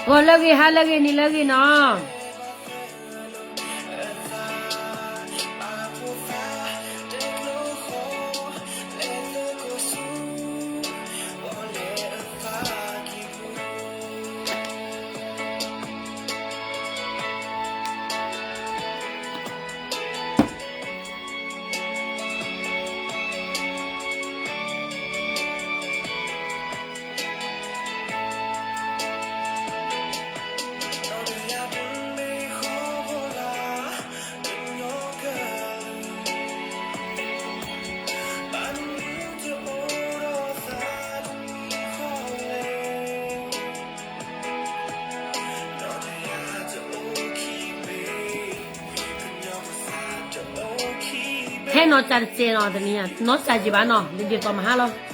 ဂီၤလၢအဂ့ၤ ဟါလၢအဂ့ၤ နံၤလၢအဂ့ၤနီၤ. ဟဲနီၢ်စၢ်တစဲးနီၤ တနံၤညါ နီၢ်စၢ်က့ၤဘၣ်နီၤ ဒ်သိးမဟါလီၤ.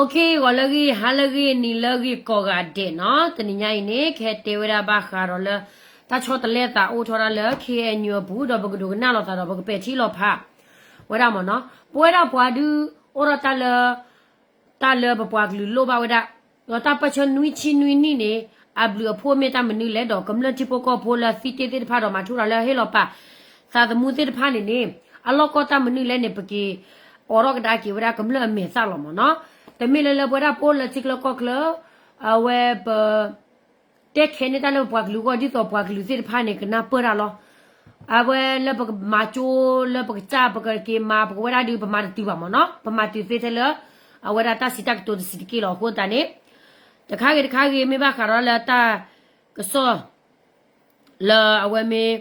OK ဂီၤလၢအဂ့ၤ ဟါလၢအဂ့ၤ နံၤလၢအဂ့ၤ ကိးဂၤဒဲးနီၤ. တနံၤညါအံၤန့ၣ် ကဟဲတဲဝဲဒၣ်ဘၣ်ဃးဒီးလၢ တၢ်ဆီတလဲသးအိၣ်ထီၣ်ဒၣ်လၢ ခ့ၣ်အဲၣ်ယူၣ် အပူၤ ဒီးပကဒိးကနၣ်လိာ်သးဒီး ပကပဲာ်ထံလီၤဖးဝဲဒၣ်မ့ၢ်နီၤ. ပဝဲဒၣ်ပှၤဒုး အိၣ်ဒီးတၢ်လၢ တၢ်လၢပပှၤကလုာ်လိၣ်ဘၣ်ဝဲဒၣ် ဒီးတၢ်ပၢၢ်ဆၢနွံဆံနွံနံၣ်န့ၣ် အဘျုးအဖှိၣ်မ့ၢ်တၢ်မနုၤလဲၣ် ဒီးကမျၢၢ်ထံဖိကီၢ်ဖိလၢသံတ့ၢ်သ့ၣ်တဖၣ်ဒီးမၤထူရၤလၢဟ့ၣ်လီၤပာ်သးသမူသ့ၣ်တဖၣ်န့ၣ်န့ၣ် အလီၢ်ကီၢ်တၢ်မနုၤလဲၣ်န့ၣ် ပက့ၤအိးထီၣ်ကဒါက့ၤဝဲဒၣ်ကမျၢၢ်အမဲာ်သၣ်လီၤမ့ၢ်နီၤ. တမ့ၢ်လၢလၢပဝဲဒၣ်ပအိၣ်လၢထံချၢကီၢ်ချၢ အဝဲပ တဲခဲန့ၢ်တၢ်လၢပပှၤကလုာ်အဂီၢ် ဒ်သိးပှၤကလုာ်သ့ၣ်တဖၣ်န့ၣ် ကနၢ်ပၢၢ်တၢ်လီၤ. အဝဲလၢပကမၤကၠိ လၢပကစၢ် ပကက့ၤမၤ ပကဝဲဒၣ်ဒုး ပမၤတတုၤဘၣ်မ့ၢ်နီၤ. ပမၤတုၤသ့ထဲလၢ အဝဲဒၣ်တၢ်စံးတၢ်ကတိၤတဆံးတက့ၢ်လီၤ. အဃိသတးန့ၣ် တခါဂ့ၤတခါဂ့ၤ မ့ၢ်ဘၣ်ဃးဒီးလၢတၢ်ကစီၣ် လၢအဝဲမ့ၢ်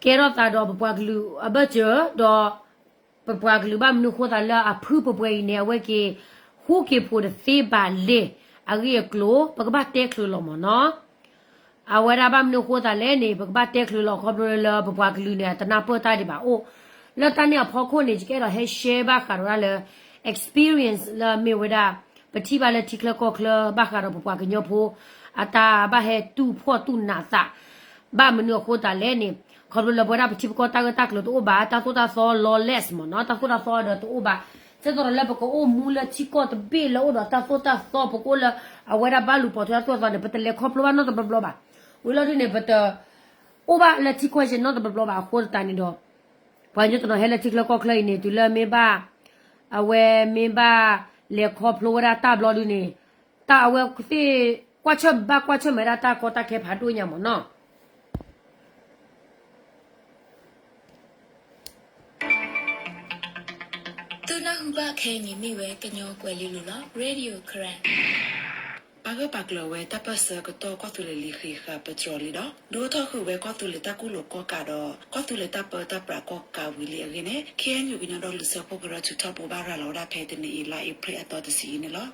ကဲထီၣ်သးဒီးပပှၤကလုာ်အဘၢၣ်စၢၤ ဒီး ပပှၤကလုာ်ဘၣ်မနုၤဃိသးလၢအဖုပှဲၤပှဲၤအံၤန့ၣ် အဝဲက့ၤ ဃူက့ၤဖိးတသ့ဘၣ်လဲၣ် အဂ့ၢ်အကျိၤ ပကဘၣ်တဲချုးလီၤမ့ၢ်နီၤ. အဝဲဒၣ်ဘၣ်မနုၤဃိသးလဲၣ်န့ၣ် ပကဘၣ်တဲချုးလီၤ ခီဖျိလၢပပှၤကလုာ်န့ၣ် အတနၢ်ပၢၢ်တၢ်ဒံးဘၣ်အိၣ်. လၢတၢ်န့ၣ်အဖီခိၣ်န့ၣ် ယကအဲၣ်ဒိးဟဲ share ဘၣ်ဃးဒီးဒၣ်လၢ experience လၢအမ့ၢ်ဝဲဒၣ် ပထံၣ်ဘၣ်လၢထံချၢကီၢ်ချၢ ဘၣ်ဃးဒီးပပှၤကညီဖိ အတၢ်ဘၣ်ဟဲတူၢ်ဖှီၣ်တူၢ်နးသး ဘၣ်မနုၤအဃိသးလဲၣ်န့ၣ် ခီဖျိလၢပဝဲဒၣ်ပထံပကီၢ်တၢ်ဂၢၢ်တၢ်ကျၢၤတအိၣ်ဘၣ် တၢ်သိၣ်တၢ်သီ lawless မ့ၢ်နီၤ တၢ်သိၣ်တၢ်သီဒီးတအိၣ်ဘၣ် ဒ်သိးဒီးလၢပကအိၣ်မူလၢထံကီၢ်တဘ့ၣ်လၢအိၣ်ဒီးတၢ်သိၣ်တၢ်သီ ပကအိၣ်လၢအဝဲဒၣ်ဘၣ်လူၤပိာ်ထွဲတၢ်သိၣ်တၢ်သီန့ၣ် ပတလဲၤခီဖျိဘၣ်နီတဘျီဘျီဘၣ် ဝံၤလီၤဒုန့ၣ် ပတအိၣ်ဘၣ်လၢထံကီၢ်ယဲၢ်နီတဘျီဘျီဘၣ်အဃိသတးန့ၣ်ဒီး ပှၤကညီတနီၤဟဲလၢထံချၢကီၢ်ချၢအံၤန့ၣ် တုၤလၢမ့ၢ်ဘၣ် အဝဲမ့ၢ်ဘၣ်လဲၤခီဖျိဝဲဒၣ်တၢ်ဘျီဒုန့ၣ် တၢ်အဝဲသ့ၣ်ကွၢ်ဆၢၣ်ဘၣ်ကွၢ်ဆၢၣ်မဲာ်ဒၣ်တၢ်ကီတၢ်ခဲဖးဒိၣ်ညါမ့ၢ်နီၤ သုနၢ်ဟူဘၣ်ခဲအံၤန့ၣ်မ့ၢ်ဝဲကညီကွဲၤလ့လိၤလီၤ Radio Karen ပာ်ဂၢၢ်ပာ်ကျၢၤဝဲတၢ်ပၢၢ်ဆၢကတီၢ်ကီၢ်သူလ့ၤလံာ်ဃံးဃာ်ပတြီၤလံဒီး ဒုးအိၣ်ထီၣ်ဃုာ်ဝဲကီၢ်သူလ့ၤတၢ်ကူၣ်လိာ်ကီၢ်ကးဒီး ကီၢ်သူလ့ၤတၢ်ပၢတၢ်ပြးကီၢ်ကးဝံၤလံအဂ့ၢ်န့ၣ် ခ့ၣ်အဲၣ်ယူၣ်ကညီဒီကလုာ်စၢဖှိၣ်ကရၢထုးထီၣ်ဘိးဘၣ်ရၤလီၤဝဲဒၣ်ဖဲတနံၤအံၤ လါအ့ဖြ့ၣ်အသီတဆံအံၤန့ၣ်လီၤ.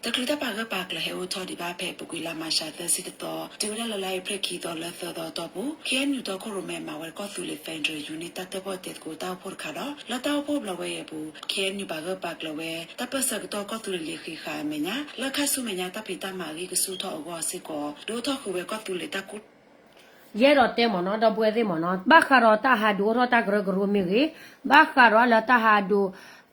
တချုးတၢ်ပာ်ဂၢၢ်ပာ်ကျၢၤဟဲအိၣ်ထီၣ်ဒံးဘၣ်ဖဲ ပူၤကွံာ်လါမးရှးသၢဆံတသီ တုၤဝဲဒၣ်လၢလါအ့ဖြ့ၣ်ခံသီလၢသၢသီအတီၢ်ပူၤ ခ့ၣ်အဲၣ်ယူၣ်တီခိၣ်ရိၣ်မဲမၤဝဲကီၢ်သူလ့ၤ Federal Unit တၢ်တၢၣ်ပီၣ်တဲသကိးတၢ်အိၣ်ဖှိၣ်တခါဒီး လၢတၢ်အိၣ်ဖှိၣ်ဘျီဝဲအံၤအပူၤ ခ့ၣ်အဲၣ်ယူၣ်ပာ်ဂၢၢ်ပာ်ကျၢၤဝဲ တၢ်ပၢၢ်ဆၢကတီၢ်ကီၢ်သူလ့ၤလံာ်ဃံးဃာ်အမဲာ်ညါ လၢခါဆူမဲာ်ညါတၢ်ဖံးတၢ်မၤအဂံၢ်ကဆူၣ်ထီၣ်အဂီၢ်စ့ၢ်ကီး ဒုးအိၣ်ထီၣ်ဃုာ်ဝဲကီၢ်သူလ့ၤတၢ်ကူၣ် ယအဲၣ်ဒိးတဲမ့ၢ်နီၤ ဒီပုၢ်ဝဲၢ်သ့ၣ်မ့ၢ်နီၤ ဘၣ်ဃးဒီးတၢ်ဟးဒုးအိၣ်ထီၣ်တၢ်ကရၢကရိမ့ၢ်ဂ့ၤ, ဘၣ်ဃးဒီးလၢတၢ်ဟးဒုး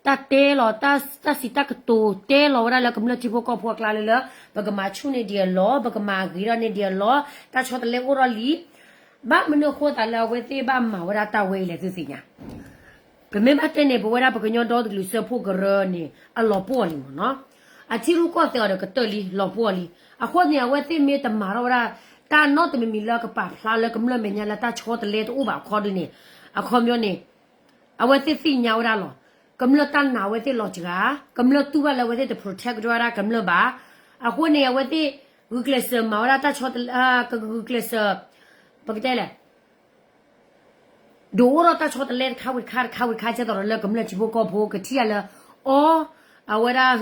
တၢ်တဲလီၤ တၢ်စံးတၢ်ကတိၤ တဲလီၤဝဲဒၣ်လၢကမျၢၢ်ထံဖိကီၢ်ဖိအကျါလၢလၢ ပကမၤဆူၣ်န့ၢ်ဒံးအလီၢ် ပကမၤဂ့ၤထီၣ်န့ၢ်ဒံးအလီၢ် တၢ်ဆီတလဲအိၣ်ထီၣ်လံ. ဘၣ်မနုၤအဃိသးလၢအဝဲသ့ၣ်ဘၣ်မၤဝဲဒၣ်တၢ်ဝဲအံၤလဲၣ်သုသ့ၣ်ညါ ပမ့ၢ်ဘၣ်တဲန့ၣ် ပဝဲဒၣ်ပကညီဒီတကလုာ်စၢဖှိၣ်ကရၢန့ၣ် အလီၤပှီၢ်လံမ့ၢ်နီၤ. အထံရူၢ်ကီၢ်သဲးအီၤဒီးကတၢၢ်လံ လီၤပှီၢ်လံ. အဃိန့ၣ် အဝဲသ့ၣ်မ့ၢ်တမၤထီၣ်ဝဲဒၣ် တၢ်နီတမံၤမံၤလၢကပာ်ဖျါလၢကမျၢၢ်မဲာ်ညါလၢတၢ်ဆီတလဲတအိၣ်ဘၣ်အခီဒုန့ၣ် အခီပညီန့ၣ် အဝဲသ့ၣ်သ့ၣ်ညါဝဲဒၣ်လီၤ. ကမျၢၢ်တၢ်နာ်အဝဲသ့ၣ်လီၤစှၤ, ကမျၢၢ်တူၢ်ဘၣ်လၢအဝဲသ့ၣ်တ protect ဝဲဒၣ်ကမျၢၢ်ဘၣ်. အဃိန့ၣ် အဝဲသ့ၣ် ဂုာ်ကျဲးစၢးမၤဝဲဒၣ်တၢ်ဆီတလဲ ကဂုာ်ကျဲးစၢး ပကတဲလဲၣ် ဒုးအိၣ်ထီၣ်တၢ်ဆီတလဲတခါဝံၤတခါ တခါဝံၤတခါ ကဲသိးဒီးလၢကမျၢၢ်ထံဖိကီၢ်ဖိကထံၣ်ယၤလၢ အီ အဝဲဒၣ်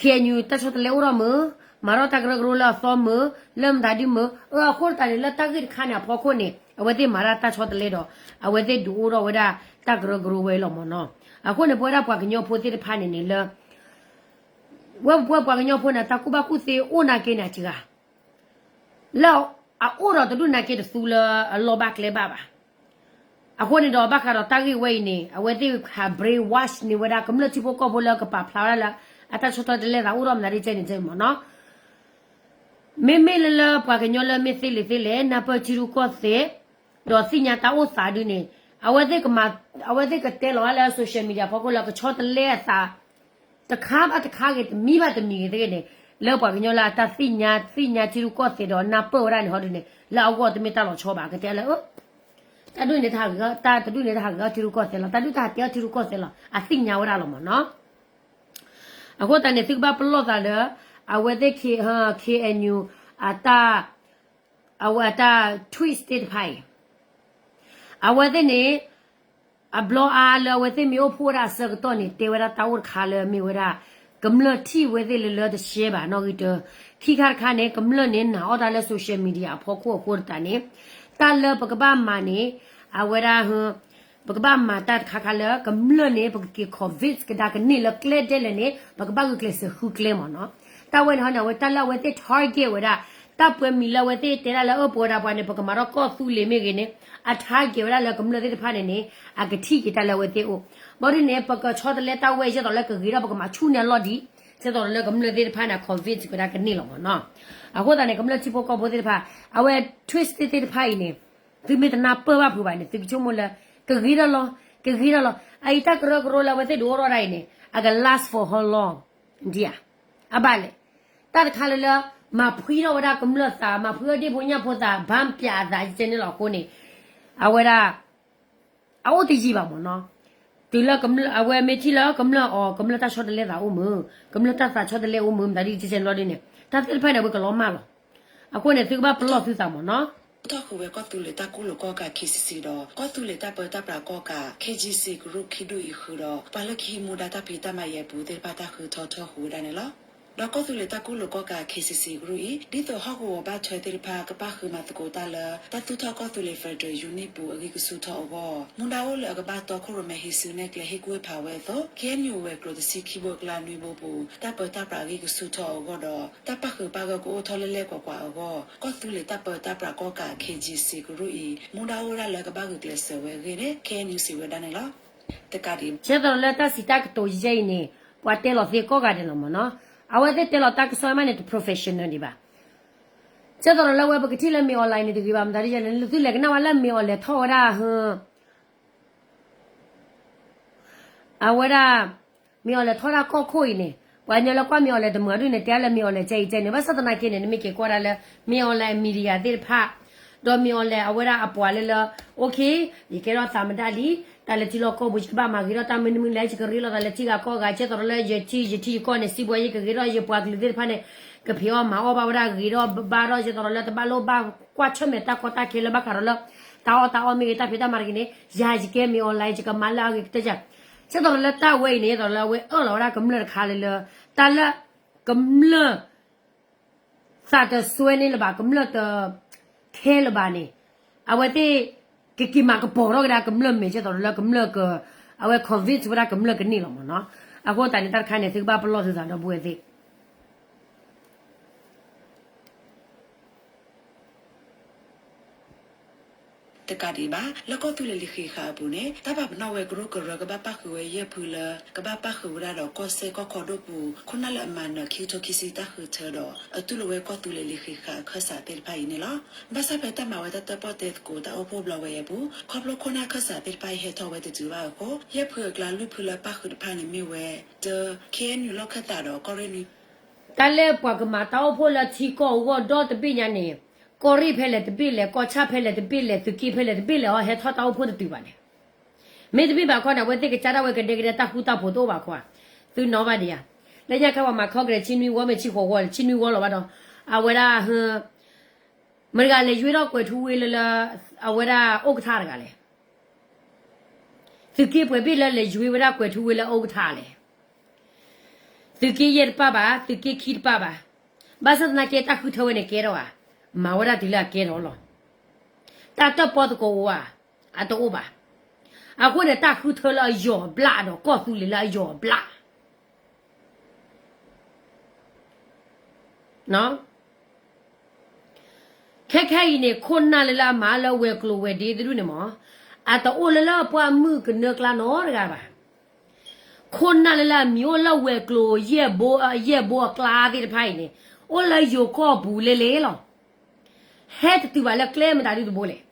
ခ့ၣ်အဲၣ်ယူၣ် တၢ်ဆီတလဲအိၣ်ထီၣ်မုာ်, မၤထီၣ်တၢ်ကရၢကရိလၢအသီမုာ်, လၢမတၤဒုမုာ်, အၢ အဃိသတးန့ၣ် လၢတၢ်ဂ့ၢ်တခါန့ၣ်အဖီခိၣ်န့ၣ် အဝဲသ့ၣ်မၤဒၣ်တၢ်ဆီတလဲဒီး အဝဲသ့ၣ်ဒုးအိၣ်ထီၣ်ဝဲဒၣ်တၢ်ကရၢကရိဝဲလီၤမ့ၢ်နီၤ. အဃိန့ၣ် ပဝဲဒၣ်ပှၤကညီဖိသ့ၣ်တဖၣ်န့ၣ်န့ၣ်လၢ ဝဲပဝဲပှၤကညီဖိန့ၣ် တၢ်ကူၣ်ဘၣ်ကူၣ်သ့အိၣ်နာ်က့န့ၣ်အစှၤ လၢအအိၣ်ဒီးတဒူၣ်နာ်က့တသူလၢအလီၢ်ဘၣ်ကျဲဘၣ်ဘၣ်. အဃိန့ၣ်ဒီး ဘၣ်ဃးဒီးတၢ်ဂ့ၢ်ဝဲအံၤန့ၣ် အဝဲသ့ၣ်ဟး brainwash န့ၢ်ဝဲဒၣ် ကမျၢၢ်ထံဖိကီၢ်ဖိလၢကပာ်ဖျါဝဲဒၣ်လၢ အတၢ်ဆီတလဲသးအိၣ်ထီၣ်မတၤဒ်ကဲန့ၣ်ကဲမ့ၢ်နီၤ. မ့မ့ၢ်လၢလၢပှၤကညီလၢမ့ၢ်သ့လံာ်သ့လဲၣ် နၢ်ပၢၢ်ထံရူၢ်ကီၢ်သဲး ဒီးသ့ၣ်ညါတၢ်အိၣ်သးဒုန့ၣ် အဝဲသ့ၣ်ကမၤ အဝဲသ့ၣ်ကတဲလီၤဝဲလၢ social media ဖီခိၣ်လၢကဆီတလဲအသး တခါဘၣ်တခါဂ့ၤ တမံၤဘၣ်တမံၤဂ့ၤသ့ၣ်ဂ့ၤန့ၣ် လၢပှၤကညီလၢအတၢ်သ့ၣ်ညါ သ့ၣ်ညါထံရူၢ်ကီၢ်သဲးဒီးနၢ်ပၢၢ်ဝဲဒၣ်န့ၣ်ဟီဒုန့ၣ် လၢအဂီၢ်တမ့ၢ်တၢ်လီၤဆီဘၣ် ကတဲလၢ တၢ်ဒုန့ၣ်တဟးဂ့ၤ တၢ်တဒုန့ၣ်တဟးဂ့ၤအီၣ်ထံရူၢ်ကီၢ်သဲးလီၤ တၢ်ဒုတဟးတဲအီၣ်ထံရူၢ်ကီၢ်သဲးလီၤ အသ့ၣ်ညါဝဲဒၣ်လီၤမ့ၢ်နီၤ. အဃိသတးန့ၣ် သုကဘၣ်ပလီၢ်သးလၢ အဝဲသ့ၣ် ခ့ၣ်အဲၣ်ယူၣ် အတၢ် အဝဲအတၢ် tweet သ့ၣ်တဖၣ်အံၤ အဝဲသ့ၣ်န့ၣ် အဘျီအါလၢအဝဲသ့ၣ်မ့ၢ်အိၣ်ဖှိၣ်ဝဲဒၣ်အဆၢကတီၢ်န့ၣ် တဲဝဲဒၣ်တၢ်အိၣ်တခါလၢမ့ၢ်ဝဲဒၣ် ကမျၢၢ်ထံၣ်ဝဲသ့ၣ်လၢလၢတရှဲဘၣ်နီၣ်ဂံၢ်တၢ ခံခါတခါန့ၣ် ကမျၢၢ်န့ၣ်နာ်အီၣ်တၢ်လၢ social media အဖီခိၣ်အဃိသတးန့ၣ် တၢ်လၢပကဘၣ်မၤန့ၣ် အဝဲဒၣ် ပကဘၣ်မၤတၢ်တခါခါလၢ ကမျၢၢ်န့ၣ် ပကက့ၤ convince ကဒါကန့ၢ်လၢကျဲဒဲလဲၣ်န့ၣ် ပကဘၣ်ဂုာ်ကျဲးစၢးဃုကျဲမ့ၢ်နီၤ. တၢ်ဝဲန့ၣ်ဟီန့ၣ် အဝဲတၢ်လၢအဝဲသ့ၣ် target ဝဲဒၣ် တၢ်ပှဲၤမံၤလၢအဝဲသ့ၣ်တဲဒၣ်လၢ အၢ ပဝဲဒၣ်ပှၤန့ၣ် ပကမၤထီၣ်ကီၢ်သူလ့ၤမ့ၢ်ဂ့ၤန့ၣ် အ target ဝဲဒၣ်လၢကမျၢၢ်သ့ၣ်တဖၣ်န့ၣ်န့ၣ် အကထံၣ်က့ၤတၢ်လၢအဝဲသ့ၣ်အိၣ် ဘၣ်ဒ်န့ၣ် ပကဆီတလဲတၢ်ဝဲ ဒ်သိးလၢကဂ့ၤထီၣ် ပကမၤဆူၣ်န့ၢ်အလီၢ်ဒံး ဒ်သိးလၢကမျၢၢ်သ့ၣ်တဖၣ်န့ၣ် convince ဝဲဒၣ်ကန့ၢ်လီၤမ့ၢ်နီၤ. အဃိသတးန့ၣ် ကမျၢၢ်ထံဖိကီၢ်ဖိသ့ၣ်တဖၣ် အဝဲ tweet သ့ၣ်တဖၣ်အံၤန့ၣ် သုမ့ၢ်တနၢ်ပၢၢ်ဘၣ်ဖုးဘၣ်န့ၣ် သုကဆိကမိၣ်လၢ ကဂ့ၤထီၣ်လီၤ ကဂ့ၤထီၣ်လီၤ အအံၤတၢ်ကရၢကရိလၢအဝဲသ့ၣ်ဒုးအိၣ်ထီၣ်ဒၣ်အံၤန့ၣ် အက last for how long ဒ်ဧါ အဘၣ်လဲၣ် တၢ်တခါလၢလၢ မၤဖှံထီၣ်ဝဲဒၣ်ကမျၢၢ်သး မၤဖှံထီၣ်ဒ့ၣ်ဖိညၣ်ဖိသး ဘၣ်ပျးအသးကဲန့ၣ်လီၤအဃိန့ၣ် အဝဲဒၣ် အအိၣ်တယံာ်ဘၣ်မ့ၢ်နီၤ. တုၤလၢအဝဲမ့ၢ်ထံၣ်လၢကမျၢၢ်အီၤ ကမျၢၢ်တၢ်ဆီတလဲသးအိၣ်မုာ် ကမျၢၢ်တၢ်သးဆီတလဲအိၣ်မုာ် မတၤဒ်ကဲန့ၣ်လီၤဒ်န့ၣ် တၢ်သ့ၣ်တဖၣ်န့ၣ် အဝဲကလီၤမၢ်လီၤ. အဃိန့ၣ် သုကဘၣ်ပလီၢ်သုသးမ့ၢ်နီၤ. ထီၣ်ဃုာ်ဝဲကီၢ်သူလ့ၤတၢ်ကူၣ်လိာ်ကီၢ်ကး KCC ဒီး ကီၢ်သူလ့ၤတၢ်ပၢတၢ်ပြးကီၢ်ကး KGC ကရူၢ်ခံဒူၣ်အံၤဃုာ်ဒီး ပှၤလၢကဟံးမူဒါတၢ်ဖံးတၢ်မၤယဲၢ်ပူၤသ့ၣ်တဖၣ်တၢ်ဃုထၢထီၣ်ဃုာ်ဝဲဒၣ်န့ၣ်လီၤ. ဒီးကီၢ်သူလ့ၤတၢ်ကူၣ်လိာ်ကီၢ်ကး KCC ကရူၢ်အံၤ ဒ်သိးဟီၣ်ကဝီၤဘၣ်ထွဲသ့ၣ်တဖၣ်ကဘၣ်ဃုမၤသကိးတၢ်လၢ တၢ်သူၣ်ထီၣ်ကီၢ်သူလ့ၤ Federal Unit ပူၤအဂံၢ်ကဆူၣ်ထီၣ်အဂီၢ် မူဒါအိၣ်လၢအကဘၣ်တီခိၣ်ရိၣ်မဲဟံးစုနဲၣ်ကျဲဟ့ၣ်ကူၣ်ဟ့ၣ်ဖးဝဲအသိး KNU ဝဲၤကျိၤတဆံခံဘိအကျါနွံဘိပူၤ တၢ်ပၢတၢ်ပြးအဂံၢ်ကဆူၣ်ထီၣ်အဂီၢ်ဒီး တၢ်ပာ်ဃုာ်ပာ်ဂၢၢ်ကအိၣ်ထီၣ်လၢလဲၢ်ကွၢ်ကွၢ်အဂီၢ် ကီၢ်သူလ့ၤတၢ်ပၢတၢ်ပြးကီၢ်ကး KGC ကရူၢ်အံၤ မူဒါအိၣ်ဝဲဒၣ်လၢကဘၣ်ဂုာ်ကျဲးစၢးဝဲအဂ့ၢ်န့ၣ် KNU စံးဝဲဒၣ်န့ၣ်လီၤ. တကးဒံး ကဲသိးလၢတၢ်စံးတၢ်ကတိၤယဲအံၤန့ၣ် ပှၤတဲလီၤသ့ကိးဂၤဒဲးလီၤမ့ၢ်နီၤ. အဝဲသ့ၣ်တဲလီၤတၢ်ကစီၣ်မးန့ၣ် တ professional ဒံးဘၣ်. ကဲသိးလၢဝဲပကထံၣ်လၢမ့ၢ် online န့ၣ်တဂ့ၤဘၣ် မတၤဒ်လဲၣ်န့ၣ် သုလဲၤကနၣ်ဝဲလၢမ့ၢ် online ထီၣ်ဝဲဒၣ် အဝဲဒၣ် မ့ၢ် online ထီၣ်ဒၣ်ကီၢ်ခိၣ်အံၤန့ၣ် ပှၤကညီလၢကွၢ်မ့ၢ် online တမုာ်ဒ်န့ၣ် တဲလၢမ့ၢ် online ကဲအံၤကဲန့ၣ် ဘၣ်ဆၣ်သနာ်က့န့ၣ် နမ့ၢ်က့ၤကွၢ်ဒၣ်လၢ မ့ၢ် online media သ့ၣ်တဖၣ် ဒီးမ့ၢ် online အဝဲဒၣ်အပှၤလၢလၢ okay ယကဲထီၣ်သးမတၤလံ တၢ်လၢထံလီၢ်ကီၢ်ပူၤ ယကဘၣ်မၤဂ့ၤထီၣ်တၢ်မနုၤမနုၤလဲၣ် ယကရ့လိာ်သးလၢထံဂၤကီၢ်ဂၤ ကဲသိးဒီးလၢယထံယထံယကီၢ်န့ၣ် စံးဘှီယကဂ့ၤထီၣ် ယပှၤကလုာ်သ့ၣ်တဖၣ်န့ၣ် ကဖံးအီၣ်မၤအီၣ်ဘၣ်ဝဲဒၣ်ဂ့ၤထီၣ်ဘၣ်ထီၣ် ကဲသိးဒီးလၢတဘၣ်လိၣ်ဘၣ်ကွၢ်ဆၢၣ်မဲာ်တၢ်ကီတၢ်ခဲလၢဘၣ်ဃးဒီးလၢ တၢ်အီၣ်တၢ်အီမ့ၢ်ဂ့ၤ တၢ်ဖံးတၢ်မၤတဂ့ၤန့ၣ် ယၤယကဲမ့ၢ် online ယကမၤလၢအဂ့ၤကတၢၢ်ယၤ ကဲသိးဒီးလၢတၢ်ဝဲအံၤန့ၣ် သိးဒီးလၢအဝဲအၢၣ်လီၤဝဲဒၣ်ကမျၢၢ်တခါလၢလၢ တၢ်လၢ ကမျၢၢ် သးတစွဲန့ၣ်လၢၤဘၣ်, ကမျၢၢ်တခဲလၢၤဘၣ်န့ၣ်, အဝဲသ့ၣ် ကက့ၤမၤကပီၤထီၣ်ကဒါကမျၢၢ်မဲာ် ကဲသိးလၢကမျၢၢ်က အဝဲ convince ဝဲဒၣ်ကမျၢၢ်ကန့ၢ်လီၤမ့ၢ်နီၤ. အဃိသတးန့ၣ် တၢ်တခါန့ၣ် သုကဘၣ်ပလီၢ်သုသးဒီပုၢ်ဝဲၢ်သ့ၣ် တကးဒံးဘၣ် လၢကီၢ်သူလ့ၤလံၤဃံးဃာ်အပူၤန့ၣ် တၢ်ပာ်ပနီၣ်ဝဲကရူၢ်ကရၢကဘၣ်ပၣ်ဃုာ်ဝဲယဲၢ်ဖုလၢ ကဘၣ်ပၣ်ဃုာ်ဝဲဒၣ်ဒီးကီၢ်စဲၣ်ကီၢ်ခီဒိၣ်ပူၤ ခိၣ်နၢ်လၢအမၤနၢၤခံကထိခံဆံတၢ်ဃုထၢဒီး အတူၢ်လိာ်ဝဲကီၢ်သူလ့ၤလံၤဃံးဃာ်အခၢၣ်စးသ့ၣ်တဖၣ်အံၤန့ၣ်လီၤ. ဘၣ်ဆၣ်ဖဲတၢ်မၤဝဲတၢ်တၢၣ်ပီၣ်တဲသကိးတၢ်အိၣ်ဖှိၣ်ဘျီဝဲအံၤအပူၤ ခီဖျိခိၣ်နၢ်အခၢၣ်စးသ့ၣ်တဖၣ်အံၤဟဲထီၣ်ဝဲတတုၤဘၣ်အဃိ ယဲၢ်ဖုအကျါလွံၢ်ဖုလၢပၣ်ဃုာ်တဖၣ်န့ၣ်မ့ၢ်ဝဲ တ ခ့ၣ်အဲၣ်ယူၣ် လီၢ်ခၢၣ်သးဒီးကီၢ်ရ့ၣ်နွံ တၢ်လၢပှၤကမၤတၢ်အိၣ်ဖှိၣ်လၢထံကီၢ်အဂီၢ်ဒီတဘ့ၣ်ညါန့ၣ် ကီၢ်ရ့ၣ်ဖဲလဲၣ်တဘ့ၣ်လဲၣ်, ကီၢ်ဆၣ်ဖဲလဲၣ်တဘ့ၣ်လဲၣ်, သုးက့ဖဲလဲၣ်တဘ့ၣ်လဲၣ်အီၤ ဟဲထီၣ်တၢ်အိၣ်ဖှိၣ်တတုၤဘၣ်န့ၣ်, မ့တမ့ၢ်ဘၣ်ခီန့ၣ် အဝဲသ့ၣ်ကစၢ်ဒၣ်ဝဲကဒဲကဒဲတၢ်ဃူတၢ်ဖိးတအိၣ်ဘၣ်ခီ, သုနီၣ်ဘၣ်ဒံးဧါ, လၢညါခါပှၤမၤ Congress ဆံနွံဝီမ့ၢ်ဆံဃိးဝီ ဆံနွံဝီလီၤဘၣ်ဒီး အဝဲဒၣ် မတၤတဂၤလဲၤယွ့ထီၣ်ကွဲၤထူဝ့လၢလၢ အဝဲဒၣ်အိၣ်ကထါတဂၤလဲၣ်, သုးက့ပှဲၤဘ့ၣ်လၢလဲၤယွ့ဝဲဒၣ်ကွဲၤထူဝ့လၢအအိၣ်ကထါလဲၣ်, သုးက့ယဲၢ်တပၣ်ဘၣ်, သုးက့ခံတပၣ်ဘၣ်, ဘၣ်ဆၣ်သနာ်က့တၢ်ဃုထၢဝဲန့ၣ်ကဲထီၣ်ဧါ, မၤဝဲဒၣ်တုၤလၢအကဲထီၣ်လီၤ, တၢ်တၢၣ်ပီၣ်သကိးဧါ, အတအိၣ်ဘၣ်, အဃိန့ၣ် တၢ်ဃုထၢလၢအယီၤအဘျၣ်ဒီးကီၢ်သူလ့ၤလၢအယီၤအဘျၣ် ခဲခဲအံၤန့ၣ် ခိၣ်နၢ်လၢလၢအမၤလၢဝဲၤကျိၤဝဲၤဒ့သဒူၣ်န့ၣ်မး, အတအိၣ်လၢလၢပှၢ်မုၢ်ကနၢကျါနီတဂၤဘၣ်. ခိၣ်နၢ်လၢလၢအမံၤအိၣ်လၢဝဲၤကျိၤယဲၢ်ဘိ, ယဲၢ်ဘိအကျါသ့ၣ်တဖၣ်အံၤန့ၣ်, အိၣ်လၢယိၤကီၢ်ပူၤလဲလဲလီၤ. ဟဲတတုၤဘၣ်လၢကျဲမတၤဒုတဘိလဲၣ်.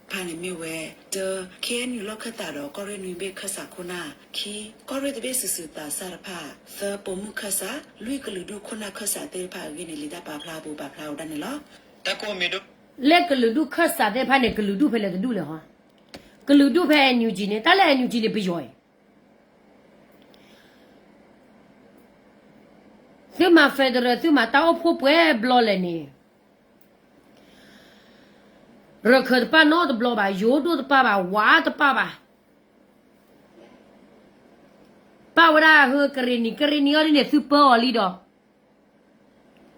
ဖၣ်န့ၣ်မ့ၢ်ဝဲ တ ခ့ၣ်အဲၣ်ယူၣ် လီၢ်ခၢၣ်သးဒီး ကီၢ်ရ့ၣ်နွံဘ့ၣ်ခၢၣ်စးခိၣ်နၢ်, ခံ, ကီၢ်ရ့ၣ်တဘ့ၣ်စုာ်စုာ်သးစၢ်တဖၣ်, သၢ, ပိာ်မုၣ်ခၢၣ်စး, လွံၢ်, ကလုာ်ဒူၣ်ခိၣ်နၢ်ခၢၣ်စးသ့ၣ်တဖၣ်အဂ့ၢ်န့ၣ် လံာ်တၢ်ပာ်ဖျါအပူၤပာ်ဖျါဝဲဒၣ်န့ၣ်လီၤ. လၢကလုာ်ဒူၣ်ခၢၣ်စးသ့ၣ်တဖၣ်န့ၣ် ကလုာ်ဒူၣ်ဖဲလဲၣ်တဒူၣ်လဲၣ်ဟီ, ကလုာ်ဒူၣ်ဖဲ NUG န့ၣ်, တၢ်လၢ NUG န့ၣ် ပယီၤအံၤ သုမၤ federal သုမၤတၢ်အိၣ်ဖှိၣ်ပှဲၤဘျီလဲၣ်န့ၣ်, ရခၢၣ်တပၣ်နီတဘျီဘၣ်, ယိၤဒိၣ်တပၣ်ဘၣ်, ဝါတပၣ်ဘၣ်, ပၣ်ဝဲဒၣ်ဟၢကရ့ၣ်နံၤ, ကရ့ၣ်နံၤအီၤဒ်န့ၣ် သုပၢအီၤလံဒီး,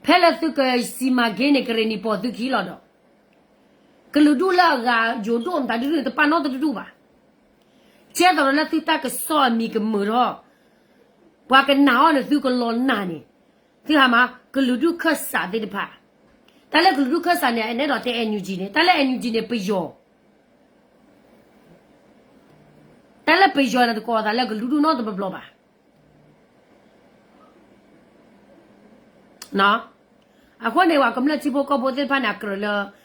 ဖဲလၢသုကစံးမၤက့ၤန့ၣ် ကရ့ၣ်နံၤပိာ်သုခံလီၤဒီး, ကလုာ်ဒူၣ်လၢအဂၤယိၤဒိၣ်မတၤဒုန့ၣ် တပၣ်နီတဒူၣ်ဘၣ်. ကဲသိးဒီးလၢသုတၢ်ကစီၣ်အမံၤကမုာ်ထီၣ်, ပှၤကနာ်အီၤန့ၣ် သုကလီၤနာ်န့ၣ်, သုဟးမၤ ကလုာ်ဒူၣ်ခၢၣ်စးသ့ၣ်တဖၣ်, တၢ်လၢကလုာ်ဒူၣ်ခၢၣ်စးန့ၣ် အနဲဒိးတဲ NUG န့ၣ်, တၢ်လၢ NUG န့ၣ် ပယီၤ, တၢ်လၢပယီၤန့ၣ်တကိးအသးလၢကလုာ်ဒူၣ်နီတဘျီဘၣ်. အဃိန့ၣ် ပှၤကမျၢၢ်ထံဖိကီၢ်ဖိသ့ၣ်တဖၣ်န့ၣ် အကြၢးလၢ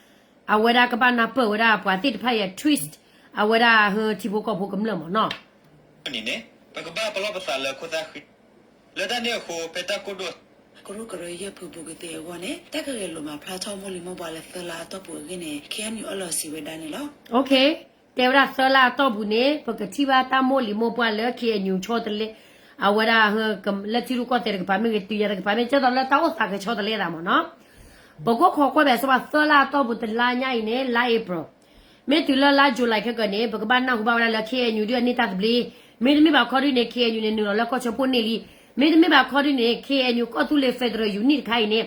အဝဲဒၣ်ကဘၣ်နၢ်ပၢၢ်ဝဲဒၣ်ပှၤသ့ၣ်တဖၣ်အံၤ twist အဝဲဒၣ်ဟၢထံဖိကီၢ်ဖိကမျၢၢ်မ့ၢ်နီၤန့ၣ်န့ၣ် ပကဘၣ်ပလီၢ်ပသးလၢခိၣ်သၣ်ဃံ, လၢတၢ်န့ၣ်အဃိ ဖဲတၢ်ကိၢ်ဒိၣ် ကရူၢ်ကရၢယဲၢ်ဖုဘူးကသ့အဂီၢ်န့ၣ် တၢ်ကဂဲၤလိာ်မၤဖျါထီၣ်မိၢ်လံၤမိၢ်ပှၢ်လၢသၢလါအတီၢ်ပူၤအဂ့ၢ်န့ၣ် ခ့ၣ်အဲၣ်ယူၣ် အၢၣ်လီၤစံးဝဲဒၣ်န့ၣ်လီၤ. တဲဝဲဒၣ်သၢလါအတီၢ်ပူၤန့ၣ် ပကထံၣ်ဘၣ်တၢ်မိၢ်လံၤမိၢ်ပှၢ်လၢ ခ့ၣ်အဲၣ်ယူၣ် ဆီတလဲ, အဝဲဒၣ် လၢထံရူၢ်ကီၢ်သဲးတကပၤမ့ၢ်ဂ့ၤ တုၤယၤတကပၤမ့ၢ် ကဲသိးလၢတၢ်အိၣ်သးကဆီတလဲသးမ့ၢ်နီၤ. ပကကွၢ်ကွၢ်ဘၣ်စ့ၢ်ကီး သၢလါအတီၢ်ပူၤတလါညါအံၤန့ၣ် လါ April, မ့ၢ်တုၤလၢလါ July ခဲကၢန့ၣ် ပကဘၣ်နၢ်ဟူဘၣ်ဝဲဒၣ်လၢ ခ့ၣ်အဲၣ်ယူၣ် ဒုးအန့ၢ်တၢ်သဘျ့, မ့တမ့ၢ်ဘၣ်ခီဒုးန့ၣ် ခ့ၣ်အဲၣ်ယူၣ် န့ၣ် နုာ်လီၤလၢကီၢ်ဆၢဖှိၣ်န့ၣ်လံ, မ့တမ့ၢ်ဘၣ်ခီဒုးန့ၣ် ခ့ၣ်အဲၣ်ယူၣ် ကီၢ်သူလ့ၤ federal unit တခါအံၤန့ၣ်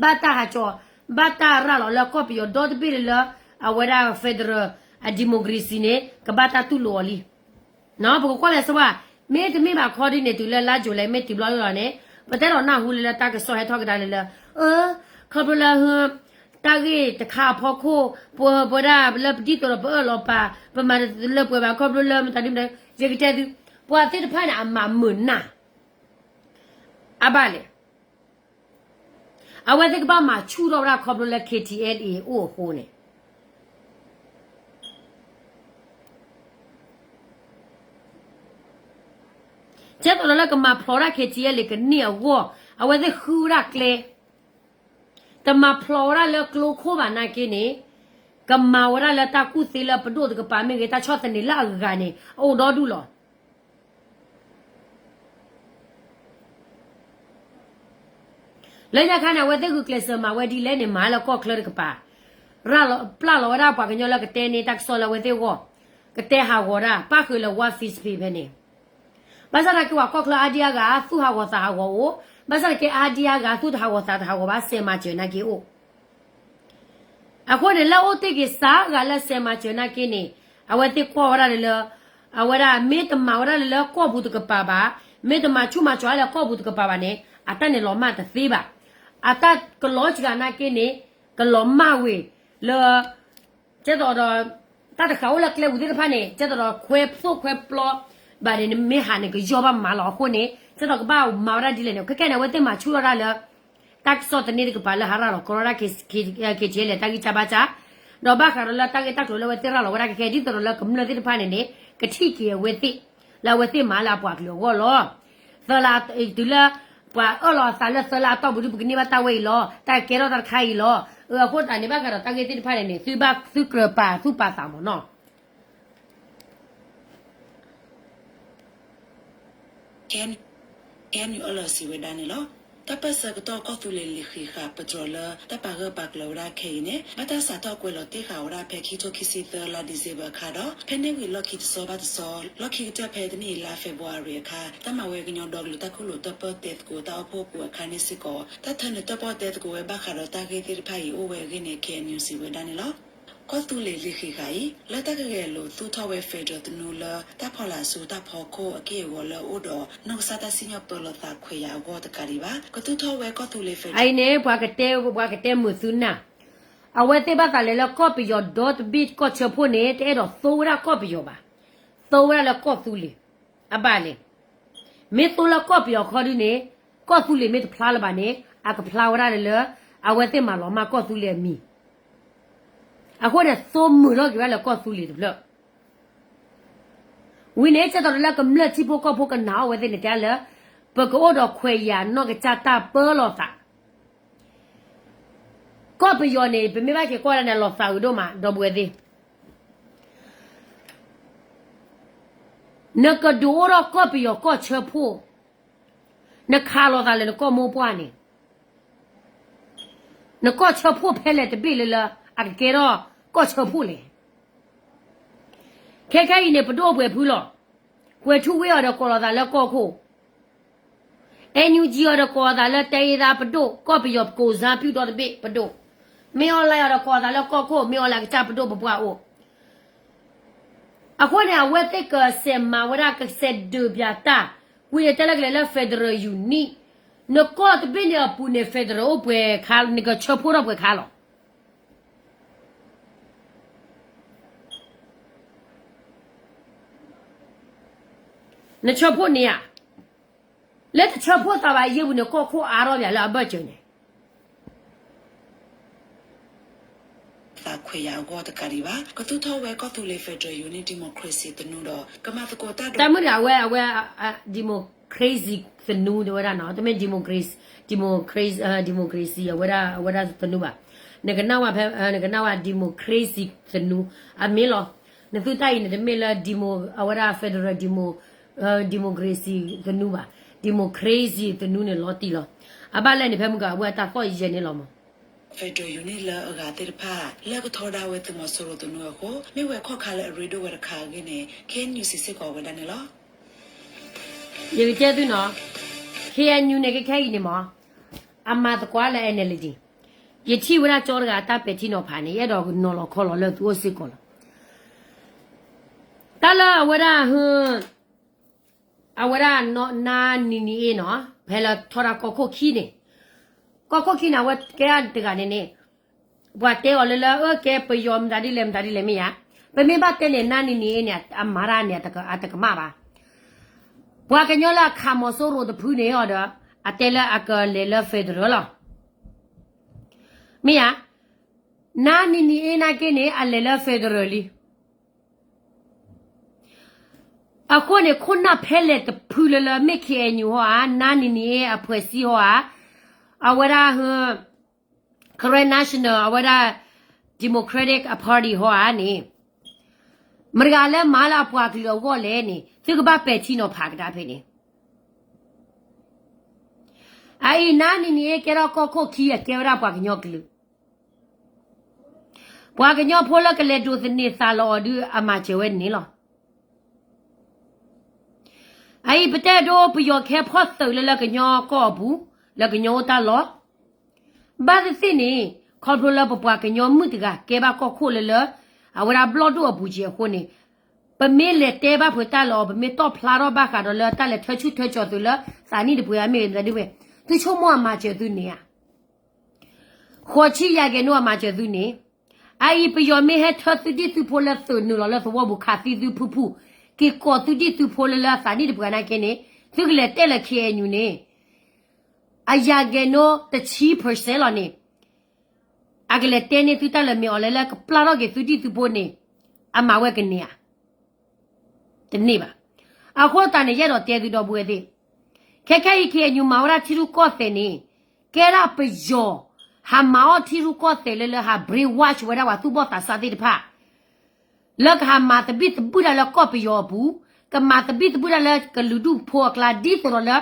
ဘၣ်တၢ်ဟးကၠီၤ, ဘၣ်တၢ်ရၤလီၤလၢကီၢ်ပယီၤဒီတဘ့ၣ်လၢ အဝဲဒၣ် federal အ democracy န့ၣ် ကဘၣ်တၢ်တူၢ်လိာ်အီၤလံ. ပကကွၢ်လဲၤစ့ၢ်ကီး, မ့တမ့ၢ်ဘၣ်ခီဒုးန့ၣ် တုၤလၢလါ July မ့ၢ်တုၤဘျီလီၤန့ၣ် ပတဲဒီးနၢ်ဟူလၢလၢတၢ်ကစီၣ်ဟဲထီၣ်ကဒါလၢလၢ, အၢ, ခီဖျိလၢ တၢ်ဂ့ၢ်တခါအဖီခိၣ် ပဝဲဒၣ်လၢပဒ်သိးဒီးပအၢၣ်လီၤပာ် ပမၤတလၢပှဲၤဘၣ်ခီဖျိလၢမတၤဒ်မတၤ, ယကတဲသု, ပှၤသ့ၣ်တဖၣ်န့ၣ် အမၤမုာ်နၢ် အဘၣ်လဲၣ်. အဝဲသ့ၣ်ကဘၣ်မၤဆူၣ်ထီၣ်ဝဲဒၣ်ခီဖျိလၢ ခ့ၣ်ထံၣ်အဲၣ်လ်အ့ၣ် အိၣ်အဃိန့ၣ် ကဲသိးဒီးလၢကမၤဖျိးဝဲဒၣ် ခ့ၣ်ထံၣ်အဲၣ်လ်အ့ၣ် ကန့ၢ်အဂီၢ် အဝဲသ့ၣ်ဃုဝဲဒၣ်ကျဲ, တမၤဖျိးဝဲဒၣ်လၢကျိခိၣ်ဘၣ်နာ်က့န့ၣ်, ကမၤဝဲဒၣ်လၢတၢ်ကူၣ်သ့လၢပဒိၣ်တကပၤမ့ၢ်ဂ့ၤ တၢ်ဆီၣ်သနံးလၢအဂၤန့ၣ် အအိၣ်ဒီဒူၣ်လီၤ. လၢညါခါန့ၣ် အဝဲသ့ၣ်ဂုာ်ကျဲးစၢးမၤဝဲဒ်လဲၣ်န့ၣ် မၤလၢကီၢ်ချၢတကပၤ, ရၤလီၤပျၢ်လီၤဝဲဒၣ်ပှၤကညီလၢကတဲန့ၢ်တၢ်ကစီၣ်လၢအဝဲသ့ၣ်အဂီၢ်, ကတဲဟးဂီၤတၢ် ပၣ်ဃုာ်လၢ War Fest ဖဲန့ၣ်, ဘၣ်ဆၣ်သနာ်က့ ပှၤကီၢ်ချၢအါဒံအါဂၤ သူၣ်ဟးဂီၤသးဟးဂီၤအိၣ်, ဘၣ်ဆၣ်သနာ်က့အါဒံအါဂၤ သူၣ်တဟးဂီၤသးတဟးဂီၤဘၣ် စဲးမၤစၢၤနာ်က့အိၣ်. အဃိန့ၣ် လၢအိၣ်တ့ၢ်က့ၤစးဂၤလၢစဲးမၤစၢၤနာ်က့န့ၣ် အဝဲသ့ၣ်ကွၢ်ဝဲဒၣ်လၢ အဝဲဒၣ်မ့ၢ်တမၤဝဲဒၣ်လၢလၢကီၢ်ပူၤတကပၤဘၣ်, မ့ၢ်တမၤဆူၣ်မၤစီၤလၢကီၢ်ပူၤတကပၤဘၣ်န့ၣ် အတၢ်န့ၣ်လီၤမၢ်တသ့ဘၣ်. အတၢ်ကလီစှၤနာ်က့န့ၣ် ကလီၤမၢ်ဝဲလၢ ကဲသိးဒီး တၢ်တဃာ်အိၣ်လၢကျဲပူၤသ့ၣ်တဖၣ်န့ၣ် ကဲသိးဒီးခွဲသိၣ်ခွဲပျီဘၣ်န့ၣ် နမ့ၢ်ဟးန့ၣ် ကယီၢ်ဘၣ်မးလီၤ. အဃိန့ၣ် ကဲသိးကဘၣ်မၤဝဲဒၣ်ဒ်လဲၣ်န့ၣ် ခဲကဲန့ၣ် အဝဲသ့ၣ်မၤဆူၣ်ထီၣ်ဒၣ်လၢ တၢ်ကစီၣ်သန့တကပၤလၢဟးရၤလီၤကီထီၣ်ဒၣ် ခ့ထံလၢတၢ်ဂံၢ်စၢ်ဘါစၢ်, ဒီးဘၣ်ဃးဒီးလၢတၢ်ဂ့ၢ်တၢ်ကျိၤလၢအဝဲသ့ၣ်ရၤလီၤဝဲဒၣ်ခဲခဲ ဒ်သိးဒီးလၢကမျၢၢ်သ့ၣ်တဖၣ်န့ၣ်န့ၣ် ကထံၣ်က့ၤအဝဲသ့ၣ် လၢအဝဲသ့ၣ်မၤလၢအပှၤကလုာ်အဂီၢ်လီၤ. သၢလါ တုၤလၢ ပှၤအၢၣ်လီၤအသးလၢသၢလါအတီၢ်ပူၤဒုး ပကန့ၢ်ဘၣ်တၢ်ဝဲအံၤလီၤ, တၢ်ကဲထီၣ်တၢ်တခါအံၤလီၤ. အဃိသတးန့ၣ် ဘၣ်ဃးဒီးတၢ်ဂ့ၢ်သ့ၣ်တဖၣ်န့ၣ်န့ၣ် သုဘၣ်သုကြၢးပာ်သူၣ်ပာ်သးမးနီၤ KNU အၢၣ်လီၤစံးဝဲဒၣ်န့ၣ်လီၤ. တၢ်ပၢၢ်ဆၢကတီၢ်ကီၢ်သူလ့ၤလံာ်ဃံးဃာ် ပတြီၤလၢတၢ်ပာ်ဂၢၢ်ပာ်ကျၢၤဝဲဒၣ်ခဲအံၤန့ၣ် ဘၣ်တၢ်စးထီၣ်ကွဲးလီၤတ့ၢ်ဃာ်ဝဲဒၣ်ဖဲခံထိခံဆံသၢလါ December အခါဒီး ဖဲန့ၣ်ဝံၤလီၢ်ခံတဆီဘၣ်တဆီ လီၢ်ခံကတၢၢ်ဖဲတနံၣ်အံၤလါ February အခါ တၢ်မၤဝဲကညီဒီကလုာ်တၢ်ခူၣ်လိာ်တၢၣ်ပၢၢ်တဲသကိးတၢ်အိၣ်ဖှိၣ်အပူၤအခါန့ၣ်စ့ၢ်ကီး တၢ်ထၢနုာ်တၢၣ်ပီၣ်တဲသကိးဝဲဘၣ်ဃးဒီးတၢ်ဂ့ၢ်သ့ၣ်တဖၣ်အံၤအိၣ်ဝဲအဂ့ၢ်န့ၣ် KNU စံးဝဲဒၣ်န့ၣ်လီၤ. ကီၢ်သူလ့ၤလံာ်ဃံးဃာ်အံၤ လၢတၢ်ကဂဲၤလိာ်သူၣ်ထီၣ်ဝဲ federal သနူလၢ တၢ်ဖီလာ်ဆူတၢ်ဖီခိၣ်အက့ၢ်အဂီၤလၢအအိၣ်ဒီး နီၢ်ကစၢ်တၢ်စံၣ်ညီၣ်ပၢလီၤသးခွဲးယာ်အဂီၢ်တကးဒံးဘၣ် ကသူၣ်ထီၣ်ဝဲကီၢ်သူလ့ၤ federal အံၤန့ၣ် ပှၤကတဲ ပှၤကတဲမုာ်သုနၢ်, အဝဲသ့ၣ်ဘၣ်သးလဲၤလၢကီၢ်ပယီၤဒီတဘ့ၣ် ကီၢ်ဆၢဖှိၣ်န့ၣ် တအဲၣ်ဒိးသိဝဲဒၣ်ကီၢ်ပယီၤဘၣ်, သိဝဲဒၣ်လၢကီၢ်သူလ့ၤ အဘၣ်လဲၣ်. မ့ၢ်သိလၢကီၢ်ပယီၤခီဒုန့ၣ် ကီၢ်သူလ့ၤမ့ၢ်တဖျါလၢၤဘၣ်န့ၣ် အကဖျါဝဲဒၣ်လၢ အဝဲသ့ၣ်မၤလီၤမၢ်ကီၢ်သူလ့ၤအမံၤ, အဃိန့ၣ် သိမုာ်ထီၣ်က့ၤဝဲဒၣ်လၢကီၢ်သူလ့ၤတဖျၢၣ် ဝံၤန့ၣ် ကဲသိးဒီးလၢကမျၢၢ်ထံဖိကီၢ်ဖိကနာ်အီၤဝဲသ့ၣ်န့ၣ် တဲလၢ ပကအိၣ်ဒီးခွဲးယာ်နီၢ်ကစၢ်တၢ်ပၢလီၤသး, ကီၢ်ပယီၤန့ၣ် ပမ့ၢ်ဘၣ်က့ၤကွၢ်ဒၣ်န့ၣ် လီၤသးအုးဒိၣ်မး ဒီပုၢ်ဝဲၢ်သ့ၣ် နကဒုးအိၣ်ထီၣ်ကီၢ်ပယီၤကီၢ်ဆၢဖှိၣ်, နခးလိာ်သးလၢနကီၢ်မိၢ်ပှၢ်န့ၣ်, နကီၢ်ဆၢဖှိၣ်ဖဲလဲၣ်တဘ့ၣ်လၢလၢ အကကဲထီၣ်ကီၢ်ဆၢဖှိၣ်လဲၣ်. ခဲခဲအံၤန့ၣ် ပဒိၣ်ပှဲၤဖုလီၤ. ကွဲၤထူဝ့အီၤဒီးကိးလိာ်သးလၢကီၢ်ခိၣ် NUG အီၤဒီးကိးလိာ်သးလၢ တိုင်းရင်းသားပဒိၣ်, ကီၢ်ပယီၤ ကိုယ်စားပြု ဒီတဘ့ၣ်ပဒိၣ်, မ့ၢ်အီၤလဲၣ်အီၤဒီးကိးလိာ်သးလၢကီၢ်ခိၣ်, မ့ၢ်အီၤလဲၣ်အကစၢ်ပဒိၣ်ပပှၢ်အိၣ်. အဃိန့ၣ် အဝဲသ့ၣ်ကစဲးမၤဝဲဒၣ် ကစဲးဒုးပၠးတၢ်, ဝံၤန့ၣ်တဲလၢကလဲၤလၢ federal unit, နကီၢ်တဘ့ၣ်န့ၣ်အပူၤန့ၣ် federal အိၣ်ပှဲၤခါ, နကဆၢဖှိၣ်ထီၣ်ပှဲၤခါလီၤ. နဆၢဖှိၣ်န့ၢ်ဧါ, လၢတဆၢဖှိၣ်သးဘၣ်ယဲၢ်ပူၤန့ၣ် ကီၢ်ခိၣ်အါထီၣ်ပၠးလၢအဘၢၣ်စၢၤန့ၣ် သးခွဲးယာ်အဂီၢ်တကးဒံးဘၣ် ကသူၣ်ထီၣ်ဝဲကီၢ်သူလ့ၤ federal unit democracy သနူဒီး ကမၤသကိးတၢ်ဒီး တၢ်မုၢ်တဂၤအဝဲ အဝဲ democracy သနူတဝဲဒၣ်နီၤ, တမ့ၢ် democracy, democracy, democracy အဝဲဒၣ် အဝဲဒၣ်သနူဘၣ်. နကနၣ်ဝဲဖဲ နကနၣ်ဝဲ democracy သနူ အမ့ၢ်လီၤ. နသုတၢ်အံၤန့ၣ် တမ့ၢ်လၢ demo အဝဲဒၣ် federal demo, democracy သနူဘၣ်. democracy သနူန့ၣ်လီၤတံၢ်လီၤ. အဘၣ်လဲၣ်န့ၣ် ဖဲမုၢ်က အဝဲအတၢ်သီၣ်ယဲၢ်န့ၣ်လီၤမး federal unit လၢအဂၤသ့ၣ်တဖၣ် လၢကထီဒါဝဲသုးမီၤစိရိၤသနူအဃိ မ့ၢ်ဝဲခီၣ်ခါလၢအရ့ဒိၣ်ဝဲတခါအဂ့ၢ်န့ၣ် KNU စံးစ့ၢ်ကီးဝဲဒၣ်န့ၣ်လီၤ. ယကတဲသုနီၤ, KNU န့ၣ် ခဲခဲအံၤန့ၣ်မး အမၤသကိးလၢ NLD, ယထံၣ်ဝဲဒၣ်ကၠီတဂၤအတၢ်ပဲာ်ထံနီၤဖးန့ၣ် ယအဲၣ်ဒိးနီၤလီၤခီလီၤလၢသုအိၣ်စ့ၢ်ကီးလီၤ. တၢ်လၢအဝဲဒၣ် အဝဲဒၣ်နါနံၤနံၤအ့နီၤ ဖဲလၢထီဒါကီၢ်ခိၣ်ခံန့ၣ်, ကီၢ်ခိၣ်ခံန့ၣ် အဝဲကဲတဂၤန့ၣ်န့ၣ်, ပှၤတဲအီၤလၢလၢ အၢ ကဲပယီၤမတၤဒ်လဲၣ်မတၤဒ်လဲၣ်မ့ၢ်ဧါ, ပမ့ၢ်ဘၣ်တဲန့ၣ် နါနံၤနံၤအ့န့ၣ် အမၤတၢ်န့ၣ် အတကမၣ်ဘၣ်. ပှၤကညီလၢအခးမီၤစိရိၤတဖုန့ၣ်အီၤဒီး အတဲလၢအကလဲၤလၢ federal လီၤ. မ့ၢ်ဧါ, နါနံၤနံၤအ့နာ်က့န့ၣ် အလဲၤလၢ federal လံ. အဃိန့ၣ် ခိၣ်နၢ်ဖဲလဲၣ်တဖုလၢလၢ မ့ၢ် KNU ဟီဧါ, နါနံၤနံၤအ့အဖှဲးစံဟီဧါ, အဝဲဒၣ် Karen National အဝဲဒၣ် Democratic Party ဟီဧါန့ၣ်, မတၤတဂၤလၢမၤလၢအပှၤကလုာ်အဂီၢ်လဲၣ်န့ၣ် သုကဘၣ်ပဲာ်ထံနီၤဖးကဒါဖဲန့ၣ်. အအံၤနါနံၤနံၤအ့ ကဲထီၣ်ကီၢ်ခိၣ်ခံ အကဲဝဲဒၣ်ပှၤကညီကလုာ်, ပှၤကညီဖိလၢကလဲၤဒိးသန့ၤသးလီၤအီၤဒုး အမၤစၢၤဝဲန့ၣ်လီၤ. အအံၤပတဲဒိပယီၤကဟဲဖီၣ်သုးလၢလၢကညီကီၢ်အပူၤ, လၢကညီအိၣ်တၢ်လီၢ်, ဘၣ်သ့ၣ်သ့ၣ်န့ၣ် ခီဖျိလၢပပှၤကညီမုၣ်တဂၤ ကဲဘၣ်ကီၢ်ခိၣ်လၢလၢ အဝဲဒၣ်ဘျီၣ်ဒိၣ်အပူၤက့ၤအဃိန့ၣ်, ပမ့ၢ်လဲၤတဲဘၣ်ဖုးတၢ်လီၤအီၤ ပမ့ၢ်တီၣ်ဖျါထီၣ်ဘၣ်ဃးဒီးလၢတၢ်လဲၤထၢဆူၣ်ထၢကၠီၤသုးလၢ သးနံၣ်တပှဲၤအမ့ၢ်ဂ့ၤ သုဆိကမိၣ်အမၤစၢၤသုန့ၣ်ဧါ. ဃိးဆံယၤက့ၤနိအမၤစၢၤသုန့ၣ်, အအံၤပယီၤမ့ၢ်ဟဲထၢသုဒံၣ်သုဖိလၢသုးနုာ်လီၤလၢသဝီပူၤ ခးသံသုဖုၣ်ဖုၣ်, က့ၤကိးသုဒံၣ်သုဖိလၢလၢအသးနံၣ်တပှဲၤနာ်က့န့ၣ်, သုကလဲၤတဲလၢ ခ့ၣ်အဲၣ်ယူၣ်န့ၣ် အယၤက့ၤနိတဆံ percent လီၤန့ၣ်, အကလဲၤတဲန့ၢ်သုတၢ်လၢမ့ၢ်အီၤလၢလၢကပျၢ်ထီၣ်က့ၤသုဒံၣ်သုဖိန့ၣ်, အမၤဝဲကန့ၢ်ဧါ. တန့ၢ်ဘၣ်. အဃိသတးန့ၣ် ယအဲၣ်ဒိးတဲသုဒီပုၢ်ဝဲၢ်သ့ၣ်, ခဲခဲအံၤ ခ့ၣ်အဲၣ်ယူၣ် မၤဝဲဒၣ်ထံရူၢ်ကီၢ်သဲးန့ၣ်, ကဲဒၣ်ပယီၤ ဟးမၤအီၣ်ထံရူၢ်ကီၢ်သဲးလၢလၢဟး brainwash ဝဲဒၣ်ပှၤသူၣ်ဘီၣ်သးစၢ်သ့ၣ်တဖၣ် လၢကဟးမၤသဘံၣ်သဘုၣ်တၢ်လၢကီၢ်ပယီၤအပူၤ, ကမၤသဘံၣ်သဘုၣ်တၢ်လၢကလုာ်ဒူၣ်ဖိအကျါ ဒ်သိးဒီးလၢ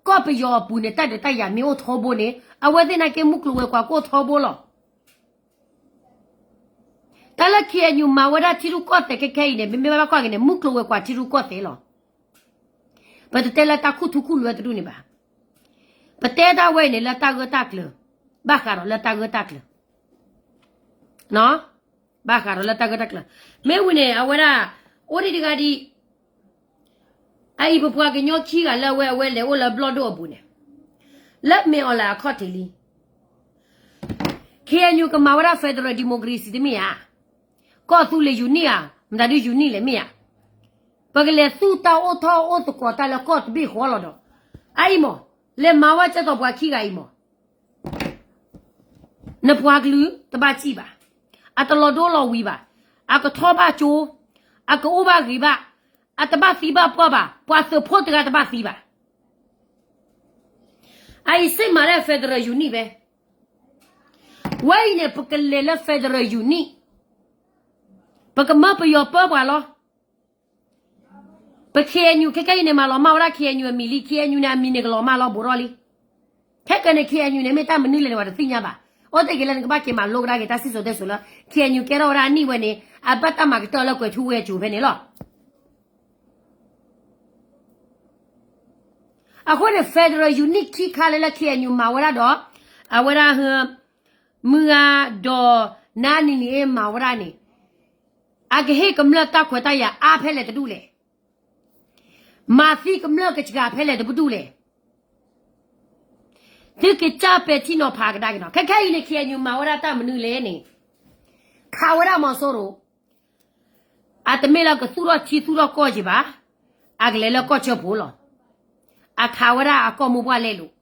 ကီၢ်ပယီၤအပူၤန့ၣ် တၢ်ဒုးတၢ်ယၤမ့ၢ်အိၣ်ထီဘိန့ၣ် အဝဲသ့ၣ်နာ်က့ မုၢ်ကျိၤဝဲၤကွာ်ကအိၣ်ထီဘိလီၤ. တၢ်လၢ ခ့ၣ်အဲၣ်ယူၣ် မၤဝဲဒၣ်ထံရူၢ်ကီၢ်သဲးခဲခဲအံၤန့ၣ် မ့မ့ၢ်ဘၣ်ဘၣ်ကွၢ်က့ၤန့ၣ် မုၢ်ကျိၤဝဲၤကွာ်ထံရူၢ်ကီၢ်သဲးလီၤ. ပတတဲလၢတၢ်ခူၣ်ထူခူၣ်လွဲတဒူၣ်န့ၣ်ဘၣ်. ပတဲတၢ်ဝဲအံၤန့ၣ်လၢတၢ်ဂၢၢ်တၢ်ကျၢၤ, ဘၣ်ဃးဒီးလၢတၢ်ဂၢၢ်တၢ်ကျၢၤ, ဘၣ်ဃးဒီးလၢတၢ်ဂၢၢ်တၢ်ကျၢၤ. မ့ၢ်ဝံၤန့ၣ် အဝဲဒၣ် အိၣ်ဒံးတဂၤဒံး အအံၤပပှၤကညီခံဂၤလၢအဝဲ အဝဲလဲၤအိၣ်လၢဘျီၣ်ဒိၣ်အပူၤန့ၣ်, လၢမ့ၢ်အီၤလၢအခီၣ်ထံးလံ. ခ့ၣ်အဲၣ်ယူၣ် ကမၤဝဲဒၣ် federal democracy တမ့ၢ်ဧါ. ကီၢ်သူလ့ၤ unit ဧါ, မတၤဒု unit လဲၣ်မ့ၢ်ဧါ. ပကလဲၤသူၣ်တၢ်အိၣ်ထီၣ်အိၣ်သကိးတၢ်လၢကီၢ်တဘ့ၣ်ဃီလီၤဒီး, အအံၤမး, လဲၤမၤဝဲကဲသိးပှၤခံဂၤအံၤမး နပှၤကလုာ်တဘၣ်စံၣ်ဘၣ်, အတလီၤဒိလီၤဝံၤဘၣ်, အကထီၣ်ဘၣ်ကၠိ, အကအိၣ်ဘၣ်ဂ့ၤဘၣ်, အတဘၣ်သံဘၣ်ပှၢ်ဘၣ်, ပှၤသုးဖိတဂၤတဘၣ်သံဘၣ်. အအံၤစ့ၢ်မၤလၢ federal unit ဖဲ, ဝဲအံၤန့ၣ် ပကလဲၤလၢ federal unit, ပကမၢပယီၤပၢပှၤလီၤ. ပ ခ့ၣ်အဲၣ်ယူၣ် ခဲခဲအံၤန့ၣ် မၤလီၤမၢ်ဝဲဒၣ် ခ့ၣ်အဲၣ်ယူၣ် အမံၤလံ, ခ့ၣ်အဲၣ်ယူၣ် န့ၣ် အမံၤန့ၣ်ကလီၤမၢ်လီၤဘူးထီၣ်လံ. ခဲကနံၣ်န့ၣ် ခ့ၣ်အဲၣ်ယူၣ် န့ၣ် မ့ၢ်တၢ်မနုၤလဲၣ်န့ၣ် ပှၤတသ့ၣ်ညါဘၣ်. အိၣ်သ့ၣ်က့ၤလၢနကဘၣ်က့ၤမၤလိကဒါက့ၤတၢ်စံၣ်စိၤတဲစိၤလၢ ခ့ၣ်အဲၣ်ယူၣ် ကဲထီၣ်ဝဲဒၣ်အနံၣ်ဝဲန့ၣ် အဘၣ်တၢ်မၤကတၢၢ်လၢကွဲၤထူဝ့ၣ်အစိၤဖဲန့ၣ်လီၤ. အဃိန့ၣ် federal unit ခံခါလၢလၢ ခ့ၣ်အဲၣ်ယူၣ် မၤဝဲဒၣ်ဒီး အဝဲဒၣ် မုၢ်ဂၤဒီး နါနံၤနံၤအ့ မၤဝဲဒၣ်န့ၣ် အကဟ့ၣ်ကမျၢၢ်တၢ်ခွဲးတၢ်ယာ်အါဖဲလဲၣ်တဒူၣ်လဲၣ်. မၤသံကမျၢၢ်ကစှၤဖဲလဲၣ်တပဒူၣ်လဲၣ်. သုက့ၤကၢ်ပဲာ်ထံနီၤဖးကဒါက့ၤနီၤ. ခဲခဲအံၤန့ၣ် ခ့ၣ်အဲၣ်ယူၣ် မၤဝဲဒၣ်တၢ်မနုၤလဲၣ်န့ၣ် ခးဝဲဒၣ်မီၤစိရိၤ အတမ့ၢ်လၢကသူၣ်ထီၣ်ထံသူၣ်ထီၣ်ကီၢ်က့ၤဘၣ်. အကလဲၤလၢကီၢ်ဆၢဖိလီၤ. အခးဝဲဒၣ်အကီၢ်မိၢ်ပှၢ်လဲလိာ်.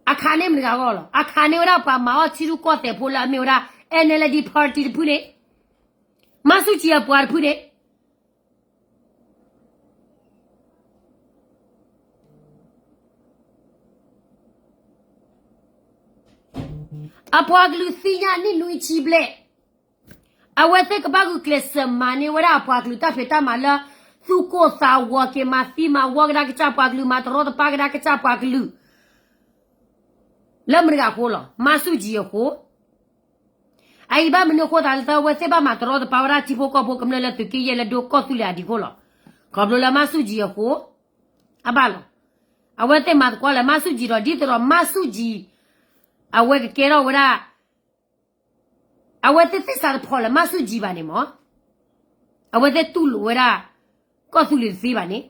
အခးန့ၢ်မတၤတဂၤအဂီၢ်လီၤ. အခးန့ၢ်ဝဲဒၣ်ပှၤမၤအီၣ်ထံရူၢ်ကီၢ်သဲးဖိလၢအမ့ၢ်ဝဲဒၣ် NLD party တဖုန့ၣ်, မၤဆူၣ်ကံအပှၤတဖုန့ၣ် အပှၤကလုာ်သ့ၣ်ညါနံၣ်နွံဆံဘျဲၣ်, အဝဲသ့ၣ်ကဘၣ်ဂုာ်ကျဲးစၢးမၤန့ၢ်ဝဲဒၣ်အပှၤကလုာ်တၢ်ဖံးတၢ်မၤလၢ သူၣ်ကိၢ်သးဂီၤက့ၤ မၤသံမၤဝီကဒါကစၢ်ပှၤကလုာ် မၤတရီတပါကဒါကစၢ်ပှၤကလုာ် လၢမတၤတဂၤအဃိလီၤ. မၤဆူၣ်ကံအဃိ အအံၤဘၣ်မနုၤအဃိသတးလၢ အဝဲသ့ၣ်ဘၣ်မၤတရီတပါဝဲဒၣ်ထံဖိကီၢ်ဖိကမျၢၢ်လၢသုးက့ယဲၢ်လၢဒိကီၢ်သူလ့ၤအဒံးအဃိလီၤ. ခီဖျိလၢမၤဆူၣ်ကံအဃိ အဘၣ်လီၤ. အဝဲသ့ၣ်မၤသကိးလၢမၤဆူၣ်ကံဒီး ဒ်သိးဒီးမၤဆူၣ်ကံ အဝဲကကဲထီၣ်ဝဲဒၣ် အဝဲသ့ၣ်သ့ၣ်စးတဖီၣ်လၢမၤဆူၣ်ကံဘၣ်န့ၣ်မး, အဝဲသ့ၣ်တူၢ်လိာ်ဝဲဒၣ် ကီၢ်သူလ့ၤတသ့ဘၣ်န့ၣ်,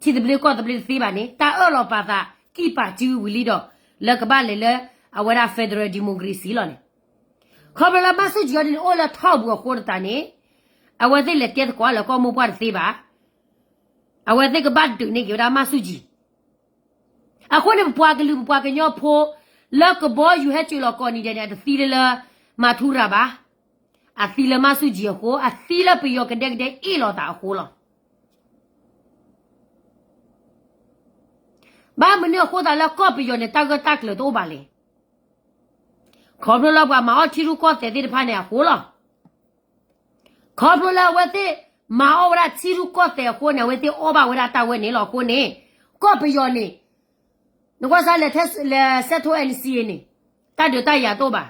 ထံသဘျ့ကီၢ်သဘျ့တသ့ဘၣ်န့ၣ် တၢ်အၢၣ်လီၤပာ်သးကံၢ်ပာ်စုဝံၤလံဒီး လၢကဘၣ်လဲၤလၢ အဝဲဒၣ် federal democracy လီၤန့ၣ်. ခီဖျိလၢမၤဆူၣ်ကံအီၤဒ်န့ၣ် အိၣ်လၢထီၣ်ပူၤအဃိတသးန့ၣ် အဝဲသ့ၣ်လဲၤတဲသကိးလၢကီၢ်မိၢ်ပှၢ်တသ့ဘၣ်. အဝဲသ့ၣ်ကဘၣ်ဒုးန့ၢ်က့ၤဝဲဒၣ်မၤဆူၣ်ကံ အဃိန့ၣ် ပပှၤကလုာ် ပပှၤကညီဖိ လၢကဘီယူၤဟဲစိာ်လီၤကိးနံၤဒဲးန့ၣ် အတသံလၢလၢ မၤထူရၤဘၣ်. အသံလၢမၤဆူၣ်ကံအဃိ, အသံလၢပယီၤကဒဲကဒဲအ့ၣ်လိာ်သးအဃိလီၤ. ဘၣ်မနုၤအဃိသတးလၢကီၢ်ပယီၤန့ၣ် တၢ်ဂၢၢ်တၢ်ကျၢၤတအိၣ်ဘၣ်လဲၣ်. ခီဖျိလၢပှၤမၤအီၣ်ထံရူၢ်ကီၢ်သဲးသ့ၣ်တဖၣ်န့ၣ်အဃိလီၤ. ခီဖျိလၢအဝဲသ့ၣ်မၤအီၣ်ဝဲဒၣ်ထံရူၢ်ကီၢ်သဲးအဃိန့ၣ် အဝဲသ့ၣ်အီၣ်ဘၣ်ဝဲဒၣ်တၢ်ဝဲန့ၣ်လီၤ. အဃိန့ၣ် ကီၢ်ပယီၤန့ၣ်, နကွၢ်စၢ်လဲၤထဲလဲၤဆဲးထိ N C A န့ၣ်, တၢ်ဒုးတၢ်ယၤတအိၣ်ဘၣ်.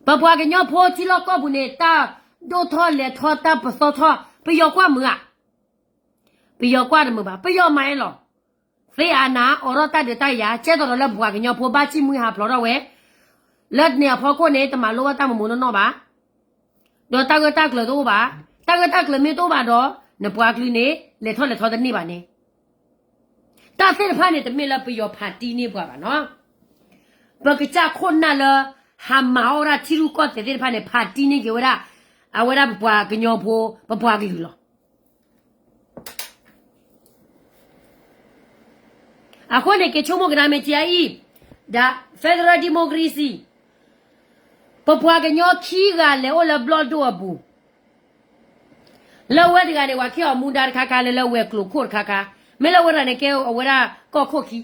ပပှၤကညီဖိထံလီၢ်ကီၢ်ပူၤန့ၣ် တၢ်ဒိၣ်ထီၣ်လဲၤထီၣ် တၢ်ပသီထီၣ် ပယီၤကွၢ်မုာ်ဧါ. ပယီၤကွၢ်တမုာ်ဘၣ်, ပယီၤမၤအလီၤ. သ့အနၤ အိးထီၣ်တၢ်ဒုးတၢ်ယၤ ကဲသိးဒီးလၢပပှၤကညီဖိဘၣ်ဃ့ၢ်မှံဟးဖျိးထီၣ်ဝဲ, လၢန့ၣ်အဖီခိၣ်န့ၣ် တမၤလိဘၣ်တၢ်မုာ်မုာ်နီၢ်နီၢ်ဘၣ်. ဒီးတၢ်ဂၢၢ်တၢ်ကျၢၤတအိၣ်ဘၣ်. တၢ်ဂၢၢ်တၢ်ကျၢၤမ့ၢ်တအိၣ်ဘၣ်ဒီး နပှၤကလုာ်န့ၣ် လဲၤထီၣ်လဲၤထီတန့ၢ်ဘၣ်န့ၣ်. တၢ်သ့ၣ်တဖၣ်န့ၣ် တမ့ၢ်လၢပယီၤဖးတံၢ်န့ၢ်ပှၤဘၣ်နီၤ. ပကစၢ်ခိၣ်နၢ်လၢ ဟးမၤအီၣ်ဝဲဒၣ်ထံရူၢ်ကီၢ်သဲးသ့ၣ်တဖၣ်န့ၣ် ဖးတံၢ်န့ၢ်က့ၤဝဲဒၣ် အဝဲဒၣ်ပပှၤကညီဖိ ပပှၤကလုာ်လီၤ. အဃိန့ၣ် က့ၤဆိကမိၣ်ကဒါမ့ၢ်ထံအံၤ, ဒီး federal democracy ပပှၤကညီခံဂၤလဲၤအိၣ်လၢဘျီၣ်ဒိၣ်အပူၤ, လၢဝဲတဂၤန့ၣ် ပှၤကဲအီၤမူဒါတခါခါ လၢလၢဝဲၤကျိၤခိၣ်တခါခါ, မ့ၢ်လၢဝဲဒၣ်န့ၣ် ကဲအဝဲဒၣ်ကီၢ်ခိၣ်ခံ,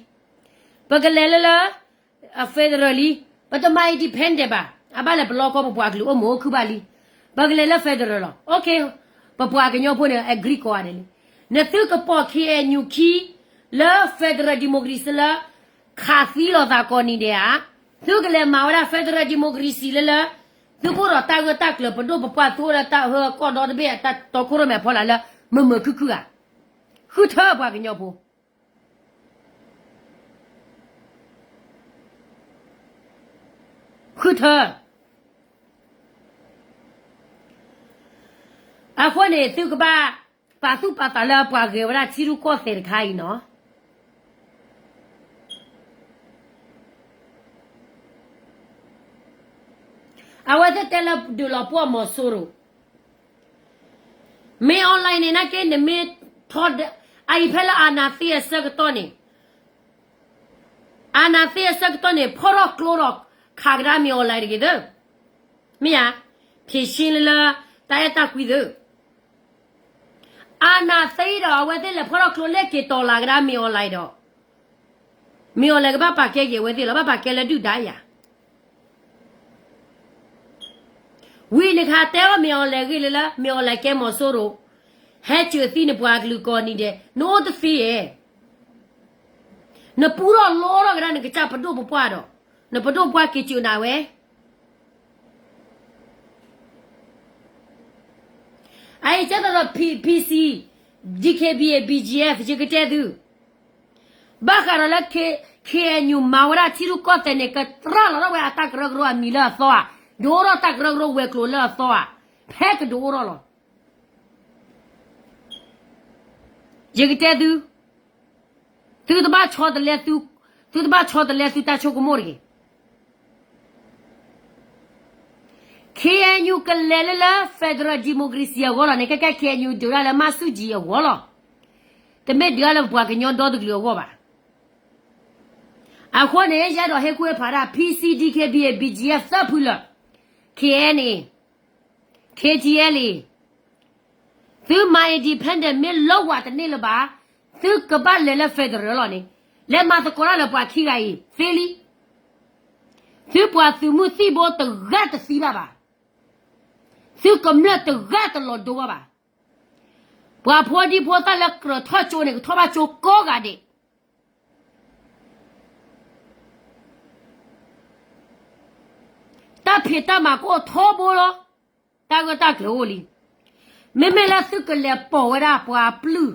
ပကလဲၤလၢလၢ federal လံ, ပတမၤ independent ဘၣ်, အဘၣ်လဲၤပလီၢ်ကီၢ် ပပှၤကလုာ်အိၣ်မုာ်အိၣ်ခုၣ်ဘၣ်လံ, ပကလဲၤလၢ federal လီၤ. ပပှၤကညီဖိန့ၣ် agree ကိးဂၤဒဲးလံ. နသုကပိာ် K N U ခံ လၢ federal democracy လၢ ခးသံလိာ်သးကိးနံၤဒဲးဧါ, သုကလဲၤမၤဝဲဒၣ် federal democracy လၢလၢ သုကအိၣ်ဒီးတၢ်ဂၢၢ်တၢ်ကျၢၤ ပဒိၣ်ပပှၢ်သုအိၣ်လၢတၢ်ဟၢကီၢ်ဒီတဘ့ၣ် တၢ်တီခိၣ်ရိၣ်မဲအဖီလာ်လၢ မုာ်မုာ်ခုၣ်ခုၣ်ဧါ. ဃုထၢပှၤကညီဖိ ဃုထၢ. အဃိန့ၣ် သုကဘၣ်ပာ်သူၣ်ပာ်သးလၢ ပှၤဂဲၤဝဲဒၣ်ထံရူၢ်ကီၢ်သဲးတခါအံၤနီၤ. အဝဲသ့ၣ်တဲလၢဒုးလီၤပှီၢ်မီၤစိရိၤ, မင်းအောင်လှိုင်န့ၣ် နာ်က့ နမ့ၢ်ထီဒါ အအံၤဖဲလၢ အာဏာသိမ်း အဆၢကတီၢ်န့ၣ်, အာဏာသိမ်း အဆၢကတီၢ်န့ၣ် ဖီၣ်ထီၣ်ကျိဒီးခးကဒါ မင်းအောင်လှိုင် တဂ့ၤသၢ, မ့ၢ်ဧါ, ဖြေရှင်း လၢလၢ တၢ်အဲၣ်တၢ်ကွံသၢ. အာဏာသိမ်း ဒီး အဝဲသ့ၣ်လဲၤဖီၣ်ထီၣ်ကျိလၢက့ၤတီၤလၤကဒါ မင်းအောင်လှိုင် ဒီး မင်းအောင်လှိုင် ကဘၣ်ပာ်ကဲက့ၤအဝဲသ့ၣ်လီၤ, ဘၣ်ပာ်ကဲလၢဒုၣ်ဒါယၤ ဝံၤနခးတဲအီၤ မင်းအောင်လှိုင် ဂ့ၢ်လၢလၢ မင်းအောင်လှိုင် ကဲမီၤစိရိၤ, ဟဲစၢၤသံနပှၤကလုာ်ကိးနံၤဒဲး, နအိၣ်တသ့ဧါ. နပူထီၣ်လီထီၣ်ကဒါနကစၢ်ပဒိၣ်ပပှၢ်ဒီး နပဒိၣ်ပပှၢ်က့ၤစၢၤနၤဝဲ အအံၤကဲသိးဒီး P C, D K B A, B G F ယကတဲသု, ဘၣ်ဃးဒီးလၢ K N U မၤဝဲဒၣ်ထံရူၢ်ကီၢ်သဲးန့ၣ် ကသရၣ်လီၤထီၣ်ဝဲအတၢ်ကရၢကရိအမံၤလၢအသီဧါ, ဒုးအိၣ်ထီၣ်တၢ်ကရၢကရိဝဲၤကျိၤလၢအသီဧါ, ဖဲကဒုးအိၣ်ထီၣ်လီၤ. ယကတဲသု, သုတဘၣ်ဆီတလဲသု, သုတဘၣ်ဆီတလဲသုတၢ်ဆိကမိၣ်တဂ့ၤ. K N U ကလဲၤလၢလၢ federal democracy အဂီၢ်လီၤန့ၣ်, ခဲကဲ K N U ဒုးဒၣ်လၢမၢ်ဆူၣ်ကၠံအဂီၢ်လီၤ. တမ့ၢ်ဒုးဒၣ်လၢပပှၤကညီဒီတကလုာ်အဂီၢ်ဘၣ်. အဃိန့ၣ် ယအဲၣ်ဒိးဟ့ၣ်ကူၣ်ဟ့ၣ်ဖးဒၣ် P C, D K B A, B G F သၢဖုလၢာ်, K N A, K T L A, သုမၤ independent မ့ၢ်လီၤဝးတန့ၢ်လၢၤဘၣ်, သုကဘၣ်လဲၤလၢ federal လီၤန့ၣ်, လဲၤမၤသကိးတၢ်လၢပှၤခံဂၤအံၤ သ့လံ. သုပှၤသုးမုၢ်သံၣ်ဘိတဂၤတသံဘၣ်ဘၣ်. သုကမျၢၢ်တဂၤတလီၤဒိဘၣ်ဘၣ်. ပှၤဖိဒံဖိသၣ်လၢကြၢးထီၣ်ကၠိန့ၣ် ကထီၣ်ဘၣ်ကၠိကိးဂၤဒဲး. တၢ်ဖံးတၢ်မၤကအိၣ်ထီဘိလီၤ. တၢ်ဂၢၢ်တၢ်ကျၢၤအိၣ်လံ. မ့မ့ၢ်လၢသုကလဲၤပိာ်ဝဲဒၣ်ပှၤပျုၢ်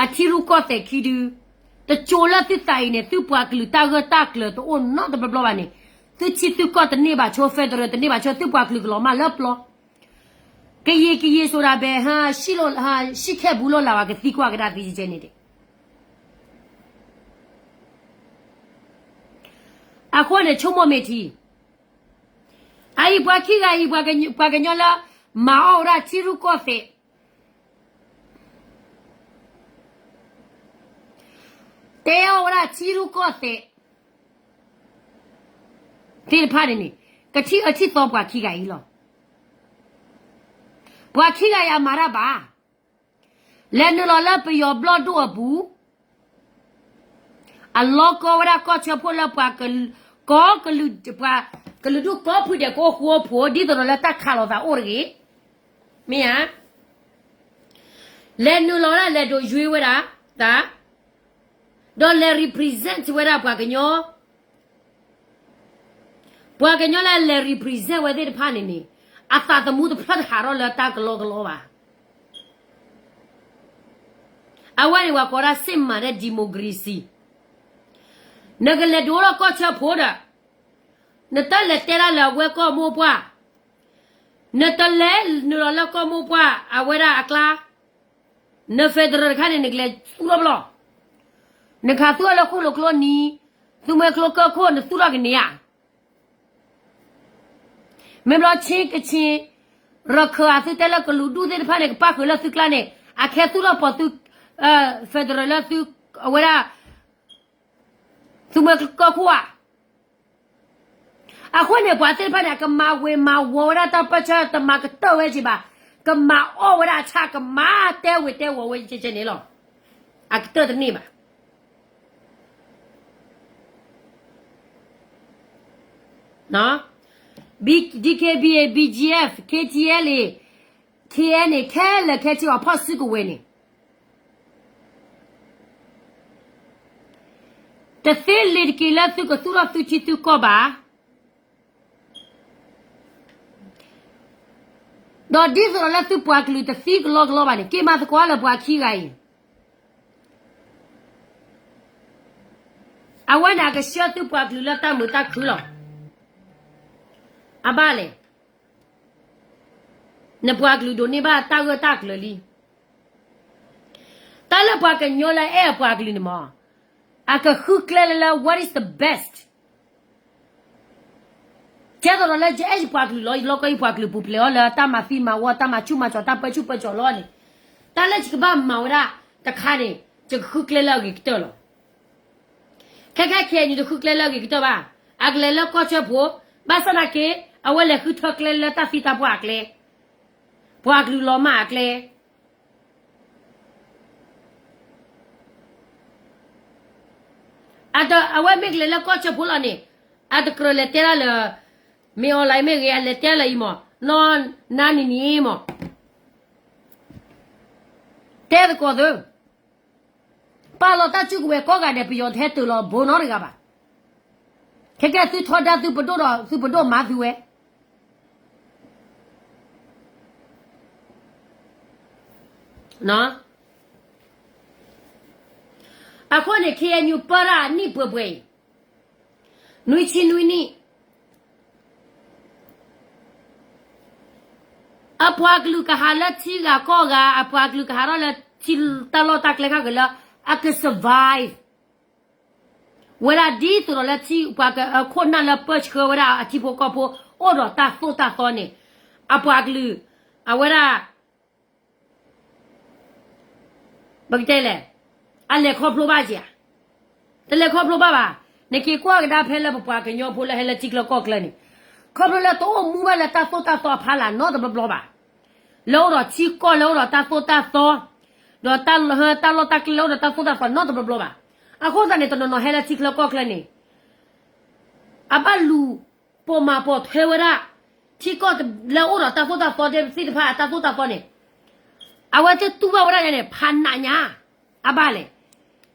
အထံရူၢ်ကီၢ်သဲးခံဒု, တကၠိလၢသုသးအံၤန့ၣ် သုပှၤကလုာ်တၢ်ဂၢၢ်တၢ်ကျၢၤတအိၣ်နီတဘျီဘျီဘၣ်န့ၣ်, သုထံသုကီၢ်တန့ၢ်ဘၣ်ဆိ federal တန့ၢ်ဘၣ်ဆိ သုပှၤကလုာ်ကလီၤမၢ်လၢပျီ, ကယံာ်ကယံာ်စိၤဒၣ်ဘဲ ဟး ဟး ဟံၣ်ခဲဘူးလိာ်လၢ်ဝဲ ကသံကွၢ်ကဒါသံကဲန့ၣ်ဒဲး. အဃိန့ၣ် ဆိကမိၣ်မ့ၢ်ထံ, အအံၤပှၤခံဂၤအံၤ ပှၤကညီလၢ မၤအီၣ်ဝဲဒၣ်ထံရူၢ်ကီၢ်သဲး, တဲအီၣ်ဝဲဒၣ်ထံရူၢ်ကီၢ်သဲး သ့ၣ်တဖၣ်န့ၣ်န့ၣ် ကထံၣ်အၢထံၣ်သီပှၤခံဂၤအံၤလီၤ. ပှၤခံဂၤအံၤအမၤတၢ်ဘၣ်, လဲၤနုာ်လီၤလၢပယီၤဘျီၣ်ဒိၣ်အပူၤ, အလီၤကီဝဲဒၣ်ကီၢ်ဆၢဖိလၢပှၤက ကီၢ်ကလုာ် ပှၤကလုာ်ဒူၣ်ကိးဖုဒဲးကအိၣ်ဃူအိၣ်ဖိး ဒ်သိးဒီးလၢတၢ်ခးလိာ်သးအိၣ်တဂ့ၤ, မ့ၢ်ဧါ. လဲၤနုာ်လီၤဝဲဒၣ် လဲၤဒိးယွ့ဝဲဒၣ်သး, ဒီးလဲၤ represent ဝဲဒၣ်ပှၤကညီ ပှၤကညီလၢအလဲၤ represent ဝဲသ့ၣ်တဖၣ်န့ၣ်န့ၣ် အသးသမူတဖျၢၣ်တဟးထီၣ်လၢတၢ်ကလီကလီဘၣ်. အဝဲန့ၣ်ပှၤကိးဒၣ် စစ်မှန်တဲ့ democracy. နကလဲၤဒိးလီၤကီၢ်ဆၢဖိဒီး နတလဲၤတဲဒၣ်လၢအဝဲကီၢ်မိၢ်ပှၢ်, နတလဲၤနုာ်လီၤလၢကီၢ်မိၢ်ပှၢ် အဝဲဒၣ်အကျါ, န federal တခါန့ၣ် နကလဲၤသူၣ်ထီၣ်ဘျီ, နကဟးသူၣ်ထီၣ်လၢခိၣ်လိာ်ကျိနံၤ, သူမှဲကျိကၢၢ်ခိၣ် နသူၣ်ထီၣ်ကန့ၢ်ဧါ. မ့ၢ်ဘျီ ချင်းကချင် ရခိုင် အသုတဲလၢကလုာ်ဒူၣ်သ့ၣ်တဖၣ်န့ၣ် ကပၣ်ဃုာ်လၢသုကျါန့ၣ် အခဲသူၣ်ထီၣ်ပိာ်သု federal လၢသု အဝဲဒၣ် သူမှဲကၢၢ်ခိၣ်ဧါ. အဃိန့ၣ် ပှၤသ့ၣ်တဖၣ်န့ၣ် အကမၤဝ့ၤမၤဝီၤဝဲဒၣ်တၢ်ပၢၢ်ဆၢ တမၤကတၢၢ်ဝဲက့ၤဘၣ်, ကမၤအီၣ်ဝဲဒၣ်အဆၣ် ကမၤတဲဝ့ၤတဲဝီၤဝဲကဲကဲန့ၣ်လီၤ. အကတၢၢ်တန့ၢ်ဘၣ်. DKBA, BGF, KTLA, KNA ခဲလၢာ်ခဲဆ့အဖီၣ်စုကဝဲၤန့ၣ် တသ့လ့ၤတက့ၤလၢသုကသူၣ်ထီၣ်သုထံသုကီၢ်ဘၣ်. ဒီးဒ်သိးဒီးလၢသုပှၤကလုာ်တသံကလီကလီဘၣ်န့ၣ် က့ၤမၤသကိးလၢပှၤခံဂၤအံၤ, အဝဲန့ၣ်အကဆှၢသုပှၤကလုာ်လၢတၢ်မုာ်တၢ်ခုလီၤ. အဘၣ်လဲၣ်, နပှၤကလုာ်ဒိးန့ၢ်ဘၣ်တၢ်ဂၢၢ်တၢ်ကျၢၤလံ. တၢ်လၢပှၤကညီလၢအဲၣ်အပှၤကလုာ်န့ၣ်မး, အကဃုကျဲလၢလၢ what is the best. ကဲသိးဒီးလၢယအဲၣ်ယပှၤကလုာ်လီၤ, ယလီၢ်ကီၢ်ယပှၤကလုာ်ပူၤဖျဲးအီၤလၢတၢ်မၤသံမၤဝီ တၢ်မၤဆူၣ်မၤစီၤ တၢ်ပၢဆူၣ်ပၢစီၤလီၤန့ၣ်, တၢ်လၢယကဘၣ်မၤဝဲဒၣ်တခါန့ၣ် ယကဃုကျဲလၢအဂ့ၤကတၢၢ်လီၤ. ခဲခဲခဲအံၤန့ၣ် တဃုကျဲလၢအဂ့ၤကတၢၢ်ဘၣ်, အကလဲၤလၢကီၢ်ဆၢဖိ, ဘၣ်ဆၣ်သနာ်က့ အဝဲလဲၤဃုထၢကျဲလၢတၢ်သံတၢ်ပှၢ်အကျဲ, ပှၤကလုာ်လီၤမၢ်အကျဲ အဝဲမ့ၢ်ကလဲၤလၢကီၢ်ဆၢဖိလီၤန့ၣ်, အတကြၢးလဲၤတဲဒၣ်လၢ မ့ၢ် online မ့ၢ်ဂ့ၤ အလဲၤတဲလၢအံၤမး, နီၢ်နါနံၤနံၤမး, တဲသကိးသု, ပာ်လီၤတၢ်စုကဝဲၤကိးဂၤဒဲး ပယီၤတဟဲတၢၤလီၤဘိနီတဂၤဘၣ်. ခဲကဲသုထီဒါသုပဒိၣ်ဒီး သုပဒိၣ်မၤသုဝဲ အဃိန့ၣ် ခ့ၣ်အဲၣ်ယူၣ် ပၢတၢ်အနံၣ်ပှဲၤပှဲၤအံၤ, နွံဆံနွံနံၣ်, အပှၤကလုာ်ကဟးလၢထံဂၤကီၢ်ဂၤ, အပှၤကလုာ်ကဟးထီၣ်လၢထံတၢ်လီၢ်တၢ်ကျဲခါဂ့ၤလၢ အက survive ဝဲဒၣ်ဒ်သိးဒီးလၢထံပှၤကခိၣ်နၢ်လၢပၢဆှၢဝဲဒၣ်အထံဖိကီၢ်ဖိ အိၣ်ဒီးတၢ်သိၣ်တၢ်သီန့ၣ်, အပှၤကလုာ်, အဝဲဒၣ် ပကတဲလဲၣ်, အလဲၤခီဖျိဘၣ်က့ၤဧါ, တလဲၤခီဖျိဘၣ်ဘၣ်. နက့ၤကွၢ်ကဒါဖဲလၢပပှၤကညီဖိလၢဟဲလၢထံချၢကီၢ်ချၢန့ၣ်, ခီဖျိလၢတအိၣ်မူဘၣ်လၢတၢ်သိၣ်တၢ်သီအဖီလာ်နီတဘျီဘျီဘၣ်. လၢအိၣ်ဒီးထံကီၢ် လၢအိၣ်ဒီးတၢ်သိၣ်တၢ်သီ, ဒီးတၢ်လီၢ်တၢ်ကျဲလၢအိၣ်ဒီးတၢ်သိၣ်တၢ်သီနီတဘျီဘျီဘၣ်. အဃိသတးန့ၣ် တနီၤနီၤဟဲလၢထံချၢကီၢ်ချၢန့ၣ် အဘၣ်လူၤပိာ်မၤပိာ်ထွဲဝဲဒၣ် ထံကီၢ်လၢအိၣ်ဒီးတၢ်သိၣ်တၢ်သီသ့ၣ်တဖၣ်အတၢ်သိၣ်တၢ်သီန့ၣ်, အဝဲသ့ၣ်တူၢ်ဘၣ်ဝဲဒၣ်န့ၣ် ဖးနးညါ, အဘၣ်လဲၣ်,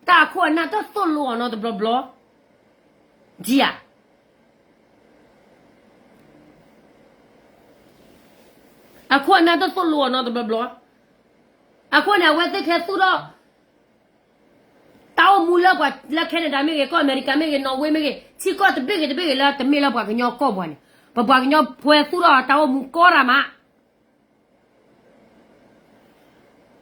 တၢ်အခိၣ်အနၢ်တသိၣ်လိအီၤနီတဘျီဘျီ, ဒ်ဧါ, အခိၣ်အနၢ်တသိၣ်လိအီၤနီတဘျီဘျီ, အဃိန့ၣ် အဝဲသ့ၣ်ခဲသူၣ်ထီၣ် တၢ်အိၣ်မူလၢပှၤလၢ Canada မ့ၢ်ဂ့ၤ, ကီၢ်အမဲရကၤမ့ၢ်ဂ့ၤ, Norway မ့ၢ်ဂ့ၤ, ထံကီၢ်တဘ့ၣ်ဂ့ၤတဘ့ၣ်ဂ့ၤလၢတမ့ၢ်လၢပှၤကညီကီၢ်ပူၤန့ၣ်, ပပှၤကညီပှဲၤသူၣ်ထီၣ်တၢ်အိၣ်မူကီတၢ်မး,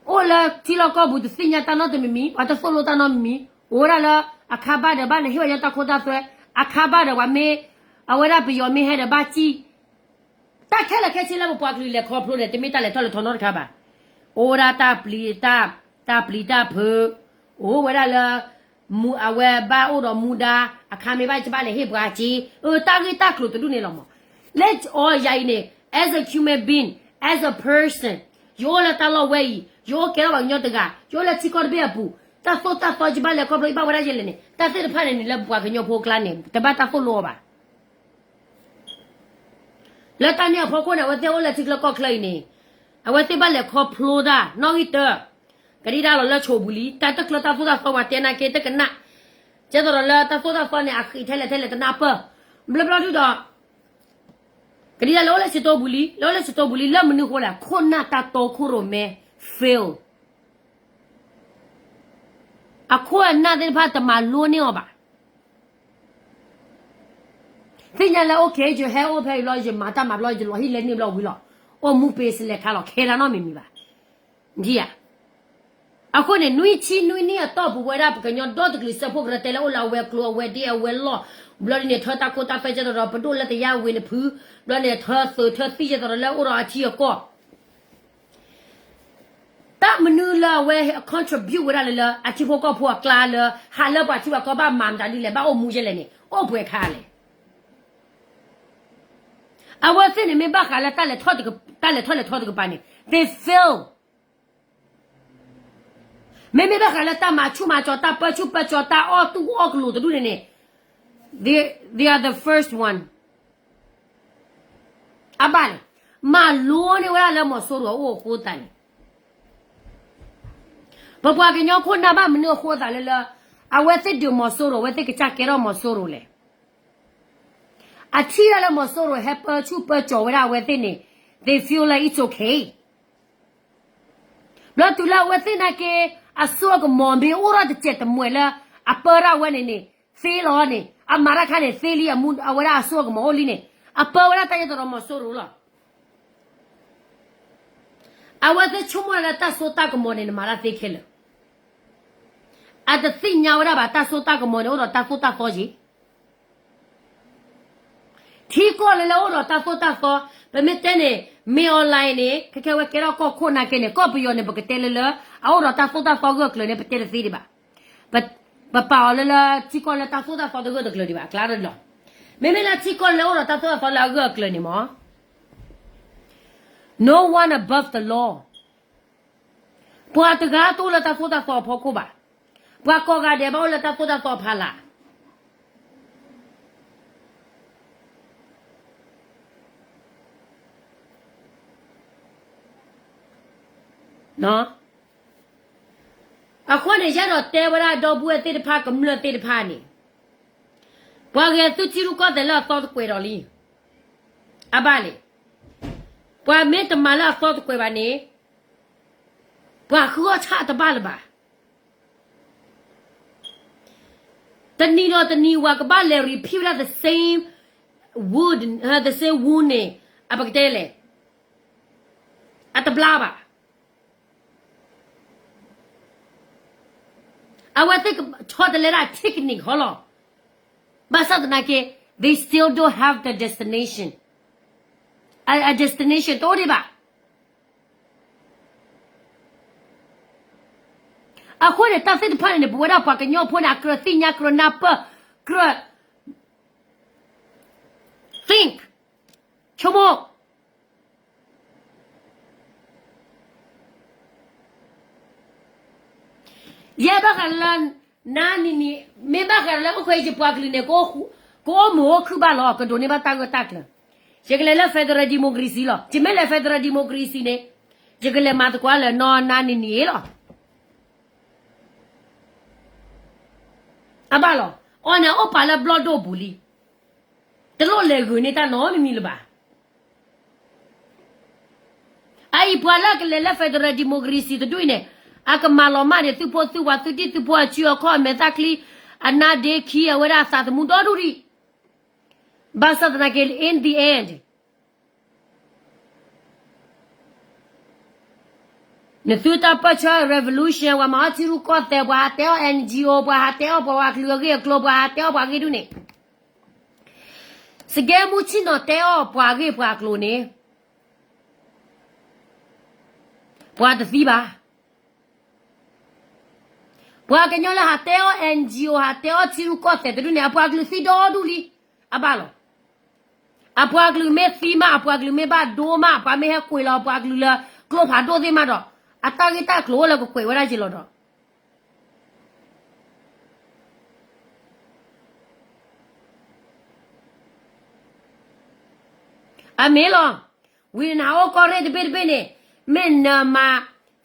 အိၣ်လၢထံလီၢ်ကီၢ်ပူၤတသ့ၣ်ညါတၢ်နီတမံၤမံၤ, ပှၤတသိၣ်လိတၢ်နီတမံၤမံၤ, အိၣ်ဝဲဒၣ်လၢ အခါဘၣ်ဒီးဘၣ်လဲၤဟ့ၣ်ဝဲညီတၢ်ခိတၢ်သွဲ, အခါဘၣ်ဒီးပှၤမ့ၢ်, အဝဲဒၣ်ပယီၤမ့ၢ်ဟဲဒီးဘၣ်စံၣ် တၢ်ခဲလၢာ်ခဲဆ့လၢပပှၤကလုာ်လဲၤခီဖျိန့ၣ် တမ့ၢ်တၢ်လဲၤထီၣ်လဲၤထီနီတခါဘၣ်. အိၣ်ဝဲဒၣ်တၢ်ပျံၤ, တၢ်ပျံၤတၢ်ဖုး, အိၣ်ဝဲဒၣ်လၢ မူ, အဝဲဘၣ်အိၣ်ဒီးမူဒါ, အခါမ့ၢ်ဘၣ်ကဘၣ်လဲၤဟ့ၣ်ပှၤစ့, အတၢ်ဂ့ၢ်တၢ်ကျိၤတဒူၣ်န့ၣ်လီၤမး. လၢအီၤယၤအံၤန့ၣ် as a human being, as a person, ယအိၣ်လၢတၢ်လီၢ်ဝဲအံၤ, ယအိၣ်ကဲထီၣ်ပှၤကညီတဂၤ, ယအိၣ်လၢထံကီၢ်တဘ့ၣ်အပူၤ, တၢ်သိၣ်တၢ်သီယဘၣ်လဲၤခီဖျိယဘၣ်ဝဲဒၣ်ယဲလဲၣ်န့ၣ်, တၢ်သ့ၣ်တဖၣ်န့ၣ်န့ၣ် လၢပပှၤကညီဖိအကျါန့ၣ် တဘၣ်တၢ်သိၣ်လိအီၤဘၣ်. လၢတၢ်န့ၣ်အဖီခိၣ်န့ၣ် အဝဲသ့ၣ်အိၣ်လၢထံချၢကီၢ်ချၢအံၤန့ၣ်, အဝဲသ့ၣ်ဘၣ်လဲၤခီဖျိတၢ်နီၣ်ဂံၢ်တၢ, ကဒံဒါလီၤလၢဆိပူၤလံ, တၢ်တကျၢတၢ်သိၣ်တၢ်သီပှၤတဲနာ်က့တကနၣ်, ကဲသိးဒီးလၢတၢ်သိၣ်တၢ်သီန့ၣ် အဃံးထဲလဲၣ်ထဲလဲၣ်တနၢ်ပၢၢ်, ဘျီဘျီဒုဒီး ကဒံဒါလၢအိၣ်လၢစတိပူၤလံ, လၢအိၣ်လၢစတိပူၤလံ လၢမနုၤဃိလဲၣ်, ခိၣ်နၢ်တၢ်တီခိၣ်ရိၣ်မဲ fail. အခိၣ်အနၢ်သ့ၣ်တဖၣ်တမၤလိန့ၢ်အီၤဘၣ်. သ့ၣ်ညါလၢ okay ယဟဲအိၣ်ဖဲအံၤဘျီ ယမၤတၢ်မၤဘျီ ယလီၤဟံၣ်လဲန့ၢ်ဘျီဝံၤလီၤ, အိၣ်မူပ့ၤစလဲၤခါလီၤ ခဲလၢာ်နီတမံၤမံၤဘၣ်. ဒ်ဧါ. အဃိန့ၣ် နွံဆံနွံနံၣ်အတီၢ်ပူၤဝဲဒၣ် ပကညီဒီတကလုာ်စၢဖှိၣ်ကရၢတဲလၢအိၣ်လၢအဝဲကျိၤအဝဲဒ့အဝဲလီၢ်, ဘျီဒ်န့ၣ် ထၢတၢ်ခိတၢ်သွဲကဲသိးဒီး ပဒိၣ်လၢတယါဝ့ၤနဖု, ဘျီန့ၣ် ထၢသုးထၢသံကဲသိးဒီးလၢအိၣ်ဒီးအထံအကီၢ် တၢ်မနုၤလၢအဝဲ contribute ဝဲဒၣ်လၢလၢအထံဖိကီၢ်ဖိအကျါလၢ ဟးလၢပှၤထံပှၤကီၢ်ဘၣ်မၤမတၤဒ်လဲၣ် ဘၣ်အိၣ်မူယဲလဲၣ်န့ၣ် အိၣ်ပှဲၤခါလဲၣ်. အဝဲသ့ၣ်န့ၣ်မ့ၢ်ဘၣ်ဃးလၢ တၢ်လဲၤထီၣ်လဲၤထီတကပၤန့ၣ် they fail. မ့မ့ၢ်ဘၣ်ဃးလၢတၢ်မၤဆူၣ်မၤစီၤ တၢ်ပၢဆူၣ်ပၢစီၤ တၢ်အီၣ်တူၢ်အီၣ်ကလိာ်တဒူၣ်န့ၣ်န့ၣ် they, they are the first one. အဘၣ်န့ၣ် မၤလိန့ၢ်ဝဲဒၣ်လၢမီၤစိရိၤအအိၣ်အဃိသတးန့ၣ် ပပှၤကညီခိၣ်နၢ်ဘၣ်မနုၤအဃိသးလၢလၢ အဝဲသ့ၣ်ဒုးမီၤစိရိၤ အဝဲသ့ၣ်ကစၢ်ကဲထီၣ်မီၤစိရိၤလဲၣ်. အထံၣ်ဒၣ်လၢမီၤစိရိၤဟဲပၢဆူၣ်ပၢစီၤဝဲဒၣ်အဝဲသ့ၣ်န့ၣ် they feel like it's okay. ဘျီတုၤလၢအဝဲသ့ၣ်နာ်က့ အစိအကမီၤမ့ၢ်အိၣ်ထီၣ်တစဲးတမှဲာ်လၢ အပၢဒၣ်ဝဲန့ၣ်န့ၣ် သ့လီၤန့ၣ် အမၤတၢ်ခါန့ၣ် သ့လံ အဝဲဒၣ်အစိအကမီၤအိၣ်လံန့ၣ် အပၢဝဲဒၣ်တၢ်ယဲသိးဒီးမီၤစိရိၤလီၤ. အဝဲသ့ၣ်ဆိကမိၣ်လၢတၢ်စိတၢ်ကမီၤန့ၣ် နမၤတၢ်သ့ခဲလၢာ်. အတသ့ၣ်ညါဝဲဒၣ်ဘၣ် တၢ်စိတၢ်ကမီၤန့ၣ် အိၣ်ဒီးတၢ်သိၣ်တၢ်သီက့ၤ ထံကီၢ်လၢလၢအိၣ်ဒီးတၢ်သိၣ်တၢ်သီ, ပမ့ၢ်တဲန့ၣ် မ့ၢ်အီၤလဲၣ်န့ၣ် ခဲခဲဝဲကဲထီၣ်ကီၢ်ခိၣ်နာ်က့န့ၣ် ကီၢ်ပယီၤန့ၣ် ပကတဲလၢလၢ အအိၣ်ဒီးတၢ်သိၣ်တၢ်သီဂၢၢ်ကျၢၤန့ၣ် ပတဲတသ့ဒံးဘၣ်. ပပာ်အီၤလၢလၢထံကီၢ်လၢတၢ်သိၣ်တၢ်သီတဂၢၢ်တကျၢၤဒံးဘၣ် အကျါလီၤ. မ့မ့ၢ်လၢထံကီၢ်လၢအိၣ်ဒီးတၢ်သိၣ်တၢ်သီလၢအဂၢၢ်အကျၢၤန့ၣ်မ့ၢ် no one above the law. ပှၤတဂၤတအိၣ်လၢတၢ်သိၣ်တၢ်သီအဖီခိၣ်ဘၣ်. ပှၤကိးဂၤဒဲးဘၣ်အိၣ်လၢတၢ်သိၣ်တၢ်သီအဖီလာ် အဃိန့ၣ် ယအဲၣ်ဒိးတဲဝဲဒၣ်ဒီပုၢ်ဝဲၢ်သ့ၣ်တဖၣ် ကမျၢၢ်သ့ၣ်တဖၣ်န့ၣ် ပှၤဂဲၤဆူထံရူၢ်ကီၢ်သဲးလၢအသီတကွဲးဒီးလံ. အဘၣ်လဲၣ်. ပှၤမ့ၢ်တမၤလၢအသီတကွဲးဘၣ်န့ၣ် ပှၤဃုအီၣ်ဆၣ်တဘၣ်လၢၤဘၣ်. တနံၤဒီးတနံၤ ပှၤကဘၣ်လဲၤ repeat ဝဲဒၣ် the same wound, the same wound န့ၣ် အပကတဲလဲၣ် အတဘျါဘၣ်. အဝဲသ့ၣ်ဆီတလဲဒၣ် technique ဃီလီၤ. ဘၣ်ဆၣ်သနာ်က့ they still don't have the destination. အ destination တအိၣ်ဒံးဘၣ်. အဃိန့ၣ် တၢ်သ့ၣ်တဖၣ်န့ၣ်န့ၣ် ပဝဲဒၣ်ပှၤကညီဖိန့ၣ် အကြၢးသ့ၣ်ညါ ကြၢးနၢ်ပၢၢ် ကြၢး think ဆိကမိၣ် ယဲဘၣ်ဃးလၢ နါနံၤနံၤ မ့ၢ်ဘၣ်ဃးလၢအိၣ်ခွဲးယပှၤကလုာ်န့ၣ် ကအိၣ်မုာ်အိၣ်ခုၣ်ဘၣ်လီၤ ကဒိးန့ၢ်ဘၣ်တၢ်ဂၢၢ်တၢ်ကျၢၤ. ယကလဲၤလၢ federal democracy လီၤ. ယမ့ၢ်လဲၤ federal democracy န့ၣ် ယကလဲၤမၤသကိးလၢနီၢ်နါနံၤနံၤအံၤလီၤ. အဘၣ်လီၤ. အီၤန့ၣ်အိၣ်ပာ်လၢဘျီၣ်ဒိၣ်ပူၤလံ. တလိၣ်လဲၤဂုာ်န့ၢ်တၢ်နီတမံၤလၢၤဘၣ်. အအံၤပှၤလၢအကလဲၤလၢ federal democracy တဒူၣ်အံၤန့ၣ် အကမၤလီၤမၢ်န့ၣ် သုးဖိသုးဝၤ သုးဒံၣ်သုးဖိ အစုအခီၣ် အမဲာ်သၣ်ချံ အနါဒ့ခံ အဝဲဒၣ်အသးသမူဒီဒူၣ်ဒံး. ဘၣ်ဆၣ်သနာ်က့ in the end နသုတၢ်ပၢၢ်ဆၢ revolution ပှၤမၤအီၣ်ထံရူၢ်ကီၢ်သဲး ပှၤဟးတဲအီၣ် NGO ပှၤဟးတဲအီၣ်ပှၤအကလုာ်အဂ့ၢ်အကျိၤ ပှၤဟးတဲအီၣ်ပှၤဂ့ၢ်ဒူၣ်န့ၣ် စကဲမူဆ့ၣ်နီၤတဲအီၣ်ပှၤဂ့ၢ်ပှၤကျိၤန့ၣ် ပှၤတသံဘၣ်. ပှၤကညီလၢဟးတဲအီၣ် NGO ဟးတဲအီၣ်ထံရူၢ်ကီၢ်သဲးတဒူၣ်န့ၣ် အပှၤကလုာ်သံဒီဒူၣ်လံ. အဘၣ်လီၤ. အပှၤကလုာ်မ့ၢ်သံမး အပှၤကလုာ်မ့ၢ်ဘၣ်ဒိမး ပှၤမ့ၢ်ဟဲကွံာ်လီၤပှၤကလုာ်လၢကျိဖးဒိၣ်သ့ၣ်မးဒီး အတၢ်ဂ့ၢ်တၢ်ကျိၤအိၣ်လၢကကွဲးဝဲဒၣ်က့ၤလီၤဒီး အမ့ၢ်လီၤ. ဝံၤနဟးအိၣ်ကီၢ်ရ့ၣ်တဘ့ၣ်တဘ့ၣ်န့ၣ်, မ့ၢ်နမၤ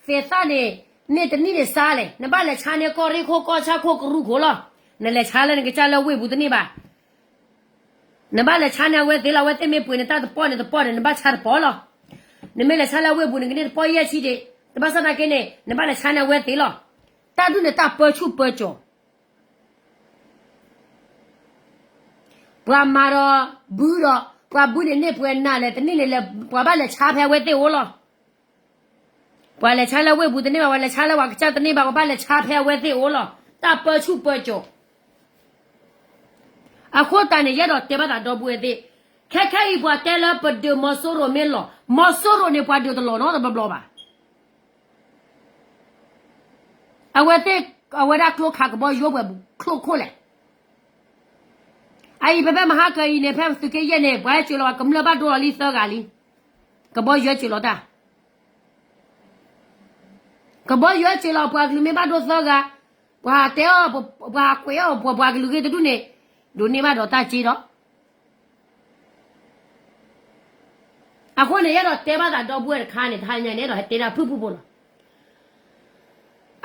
သ့သၣ်န့ၣ်, န့ၢ်တနံၣ်န့ၣ်စါလဲၣ်, နဘၣ်လဲၤဆါန့ၢ်ကီၢ်ရ့ၣ်ခိၣ်ကီၢ်ဆၣ်ခိၣ်ကရူၢ်ခိၣ်လီၤ. နလဲၤဆါလၢနကစၢ်လၢဝ့ၢ်ပူၤတန့ၢ်ဘၣ်. နဘၣ်လဲၤဆါန့ၢ်အဝဲသ့ၣ်လီၤ. အဝဲသ့ၣ်မ့ၢ်ပှ့ၤနတၢ်တပီၢ်န့ၣ်တပီၢ်ဒီး နဘၣ်ဆါတပီၢ်လီၤ. နမ့ၢ်လဲၤဆါလၢဝ့ၢ်ပူၤန့ၣ် ကန့ၢ်တပီၢ်ယဲၢ်ဆံဒံး, တဘၣ်ဆၣ်သနာ်က့န့ၣ် နဘၣ်လဲၤဆါန့ၢ်အဝဲသ့ၣ်လီၤ. တၢ်ဒုးန့ၣ်တၢ်ပၢဆူၣ်ပၢစိး ပှၤမၤဒီးဘုဒီး ပှၤဘုန့ၣ်န့ၢ်ပှဲၤနၤလဲၣ်, တနံၣ်န့ၣ်လဲၣ်, ပှၤဘၣ်လဲၤဆါဖဲအဝဲသ့ၣ်အိၣ်လီၤ. ပှၤလဲၤဆါလၢဝ့ၢ်ပူၤတန့ၢ်ဘၣ်, ပှၤလဲၤဆါလၢပှၤကစၢ်တန့ၢ်ဘၣ်, ပှၤဘၣ်လဲၤဆါဖဲအဝဲသ့ၣ်အိၣ်လီၤ. တၢ်ပၢဆူၣ်ပၢစိး. အဃိသတးန့ၣ် ယအဲၣ်ဒိးတဲဘၣ်သးဒီပုၢ်ဝဲၢ်သ့ၣ်, ခဲခဲအံၤပှၤတဲလၢပဒုးမီၤစိရိၤမ့ၢ်လီၤ, မီၤစိရိၤန့ၣ်ပှၤဒုးတလီၤနီတဘျီဘျီဘၣ်. အဝဲသ့ၣ်, အဝဲဒၣ်ကျိခးကဘီယူၤဝဲပူၤချိၣ်ခိၣ်လဲၣ်. အအံၤဖဲဖဲမဟါကၢအံၤန့ၣ် ဖဲသုးက့ယဲၢ်န့ၣ် ပှၤဟဲစၢၤလီၤ ကမျၢၢ်ဘၣ်ဒိလီၤလံသၢဂၤလံ. ကဘီယူၤဟဲစၢၤလီၤတၢ်, ကဘီယူၤဟဲစၢၤလီၤ ပှၤကလုာ်မ့ၢ်ဘၣ်ဒိသၢဂၤ, ပှၤတဲအီၤ, ပှၤကွဲးအီၤ ပှၤကလုာ်ဂ့ၤတဒူၣ်န့ၣ်, ဒိးန့ၢ်ဘၣ်ဒီးတၢ်စ့ဒီး အဃိန့ၣ် ယအဲၣ်ဒိးတဲဘၣ်သးဒီပုၢ်ဝဲၢ်တခါန့ၣ် တဟါညါန့ၣ် အဲၣ်ဒိးဟဲတဲဒၣ်ဖုၣ်ဖုၣ်ဖိလီၤ.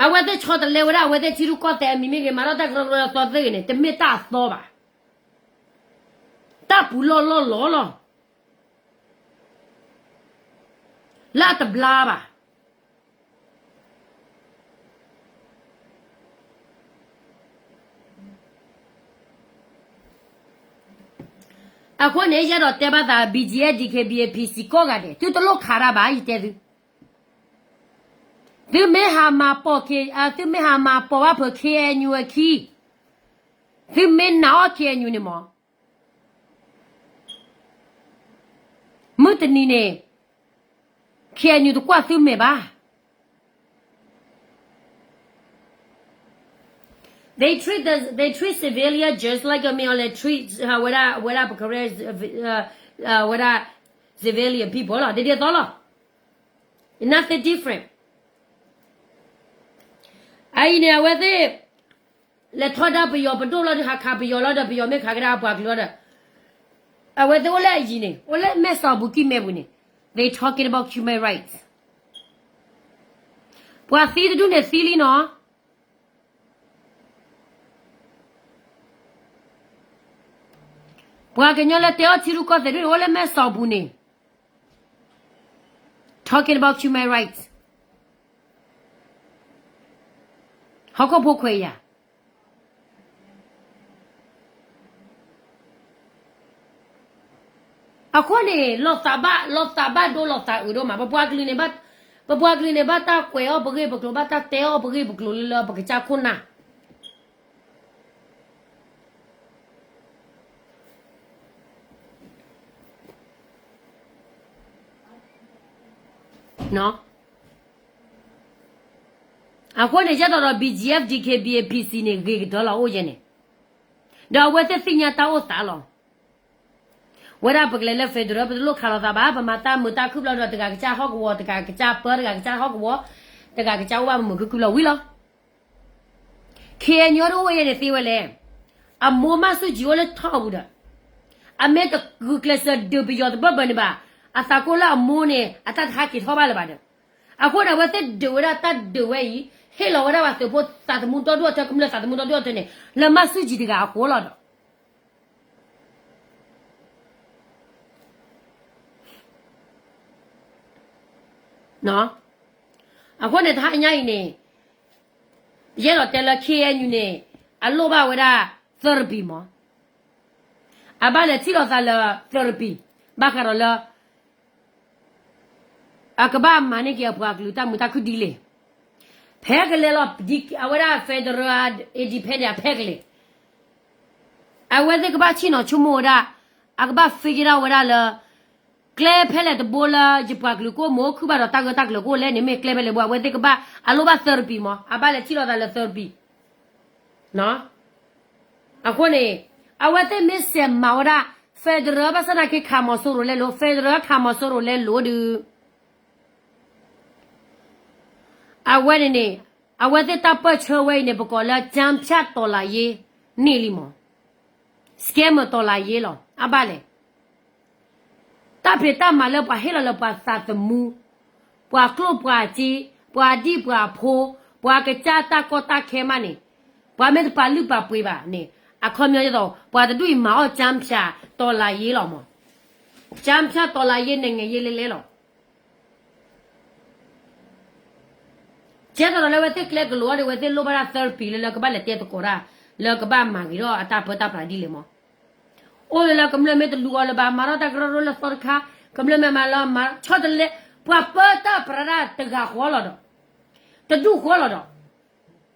အဝဲသ့ၣ်ဆီတလဲဝဲဒၣ် အဝဲသ့ၣ်ထံရူၢ်ကီၢ်သဲးအမံၤမ့ၢ်ဂ့ၤ မၤထီၣ်တၢ်ကရၢကရိအသီသ့ၣ်ဂ့ၤန့ၣ် တမ့ၢ်တၢ်အသီဘၣ်. တၢ်ပူၤလီၢ်လီၢ်လီၤလီၤ လၢအတဘျါဘၣ်. အဃိန့ၣ် ယအဲၣ်ဒိးတဲဘၣ်သး ဘံၣ်ကၠံၣ်အဲၣ် ဒံၣ်ခ့ၣ်ဘံၣ် အ့ၣ်ပံၣ်စံၣ် ကိးဂၤဒဲး သုတလိၣ်ခးတၢ်ဘၣ် ယတဲသု, သုမ့ၢ်ဟးမၤပိာ်, သုမ့ၢ်ဟးမၤပိာ်ဘၣ်ဖုး ခ့ၣ်အဲၣ်ယူၣ် အခံ, သုမ့ၢ်နာ်အီၣ် ခ့ၣ်အဲၣ်ယူၣ် န့ၣ်မး မုၢ်တနံၤန့ၣ် ခ့ၣ်အဲၣ်ယူၣ် တကွၢ်သုမဲာ်ဘၣ်. They treat the, they treat civilian just like မ့ၢ်အီၤလဲၣ် treat ဝဲဒၣ် ဝဲဒၣ်ပကရဲ ဝဲဒၣ် civilian people လီၤ ဒ်သိးလီၤ. Nothing different. အအံၤန့ၣ် အဝဲသ့ၣ် လဲၤထီဒါပယီၤပဒိၣ်လီၤဒီး ဟးခးပယီၤလီၤဒီး ပယီၤမ့ၢ်ခးကဒါပှၤကလုာ်လီၤဒီး အဝဲသ့ၣ်အိၣ်လၢအယံၤန့ၣ် အိၣ်လၢမဲၢ်စီၤဘူၣ်ကံၢ်မဲပူၤန့ၣ် they talking about human rights. ပှၤသံတဒူၣ်န့ၣ်သံလံနီၤ. ပှၤကညီလၢတဲအီၣ်ထံရူၢ်ကီၢ်သဲးဒူၣ်န့ၣ် အိၣ်လၢမဲၢ်စီၤဘူၣ်န့ၣ် talking about human rights. ဟီၣ်ခိၣ်ဖိခွဲးယာ် အဃိန့ၣ် လီၤသးဘၣ်, လီၤသးဘၣ်ဒိလီၤသးအုးဒိၣ်မး, ပပှၤကလုာ်န့ၣ်, ပပှၤကလုာ်န့ၣ် ဘၣ်တၢ်ကွဲးအီၣ်ပဂ့ၢ်ပကျိၤ, ဘၣ်တၢ်တဲအီၣ်ပဂ့ၢ်ပကျိၤလၢပကစၢ်ခိၣ်နၢ် အဃိန့ၣ် ယဲသိးဒီး ဘံၣ်ကၠံၣ်အဲၣ် ဒံၣ်ခ့ၣ်ဘံၣ် အ့ၣ်ပံၣ်စံၣ်န့ၣ် ဂ့ၤကတၢၢ်လီၤအိၣ်ယဲန့ၣ်, ဒီးအဝဲသ့ၣ်သ့ၣ်ညါတၢ်အိၣ်သးလီၤ. ဝဲဒၣ်ပကလဲၤလၢ federal ပတလိၣ်ခးလိာ်သးဘၣ်, ပမၤတၢ်မုာ်တၢ်ခုၣ်ဘျီဒီး တဂၤကစၢ်ဟီၣ်ကဝီၤ, တဂၤကစၢ်ပၢ, တဂၤကစၢ်ဟီၣ်ကဝီၤ, တဂၤကစၢ်အိၣ်ဘၣ်မုာ်မုာ်ခုၣ်ခုၣ်ဘျီဝံၤလီၤ. ခ့ၣ်အဲၣ်ယူၣ် တအိၣ်ဝဲယဲန့ၣ်သ့ဝဲလဲၣ်. အမိၢ်မၢ်ဆူၣ်ကၠံၣ်အိၣ်လၢထီၣ်အပူၤဒီး အမ့ၢ်တဂုာ်ကျဲးစၢးဒုးပယီၤတဘၢၣ်ဘၢၣ်န့ၣ်ဘၣ်, အသးကိၢ်လၢအမိၢ်န့ၣ် အတၢ်တဟးက့ၤထီၣ်ဘၣ်လၢၤဘၣ်ဒီး, အဃိန့ၣ် အဝဲသ့ၣ်ဒုးဝဲဒၣ်တၢ်ဒုးဝဲအံၤ, ဟ့ၣ်လီၤဝဲဒၣ်ပှၤသုးဖိသးသမူဒီဒူၣ်အထၢ, ကမျၢၢ်သးသမူဒီဒူၣ်အထၢန့ၣ် လၢမၢ်ဆူၣ်ကၠံၣ်တဂၤအဃိလီၤဒီး အဃိန့ၣ် တဟါညါအံၤန့ၣ် ယအဲၣ်ဒိးတဲလၢ ခ့ၣ်အဲၣ်ယူၣ် န့ၣ် အလိၣ်ဘၣ်ဝဲဒၣ် သၢရပံၤမး, အဘၣ်လဲၤထံၣ်လိာ်သးလၢ သၢရပံၤ, ဘၣ်ဃးဒီးလၢ အကဘၣ်မၤန့ၢ်က့ၤအပှၤကလုာ်တၢ်မုာ်တၢ်ခုၣ်ဒ်လဲၣ်, ဖဲကလဲၤလီၤ, အဝဲဒၣ် federal independent ဖဲကလဲၤ အဝဲသ့ၣ်ကဘၣ်ဆ့ၣ်နီၤဆိကမိၣ်ဝဲဒၣ်, အကဘၣ် figure out ဝဲဒၣ်လၢ ကျဲဖဲလဲၣ်တဘိလၢယပှၤကလုာ်ကအိၣ်မုာ်အိၣ်ခုၣ်ဘၣ်ဒီးတၢ်ဂၢၢ်တၢ်ကျၢၤကအိၣ်လဲၣ်န့ၣ် မ့ၢ်ကျဲဖဲလဲၣ်တဘိ, အဝဲသ့ၣ်ကဘၣ်အလိၣ်ဘၣ်သၢရပံၤမး, အဘၣ်လဲၤထံၣ်လိာ်သးလၢသၢရပံၤ အဃိန့ၣ် အဝဲသ့ၣ်မ့ၢ်စဲးမၤဝဲဒၣ် federal ဘၣ်ဆၣ်သနာ်က့ခးမီၤစိရိၤလဲလိၤ, federal ခးမီၤစိရိၤလဲလိၤဒီး အဝဲန့ၣ်န့ၣ် အဝဲသ့ၣ်တၢ်ပၢၢ်ဆၢဝဲအံၤန့ၣ် ပကိးလၢ ကၠၢဖၠၣ် တော်လှန်ရေး န့ၣ်လံမး, scammer တော်လှန်ရေး လီၤ. အဘၣ်လဲၣ် တၢ်ဖံးတၢ်မၤလၢပှၤဟ့ၣ်လီၤလၢပှၤသးသမူ, ပှၤကျိၣ်ပှၤစ့, ပှၤဒံၣ်ပှၤဖိ, ပှၤကစၢ်တၢ်ကီတၢ်ခဲမးန့ၣ်, ပှၤမ့ၢ်တပာ်လုၢ်ပာ်ပှ့ၤဘၣ်န့ၣ်, အခီပညီဒ်သိး ပှၤတဒူၣ်အံၤမၤအီၣ် ကၠၢဖၠး တီၤလၤယ့လီၤမး, ကၠၢဖၠး တီၤလၤယ့ နဲၣ်ငဲၤယ့လဲလဲလီၤ. ကဲသိးဒီးလၢအဝဲသ့ၣ်ကျဲကလိၤအီၤဒီး အဝဲသ့ၣ်လိၣ်ဘၣ်ဒၣ် သၢပံၤ လၢလၢကဘၣ်လဲၤတဲသကိးတၢ်, လၢကဘၣ်မၤဂ့ၤထီၣ်အတၢ်ပၢတၢ်ပြးဒ်လဲၣ်မး. အိၣ်လၢလၢကမျၢၢ်မ့ၢ်တလူၤအီၤလၢၤဘၣ်, မၤထီၣ်တၢ်ကရၢကရိလၢသီတခါ, ကမျၢၢ်မ့ၢ်မၤလၢမၤဆီတလဲ, ပှၤပၢတၢ်ပြးတၢ်တဂၤဃီလီၤဒီး, တဒူၣ်ဃီလီၤဒီး,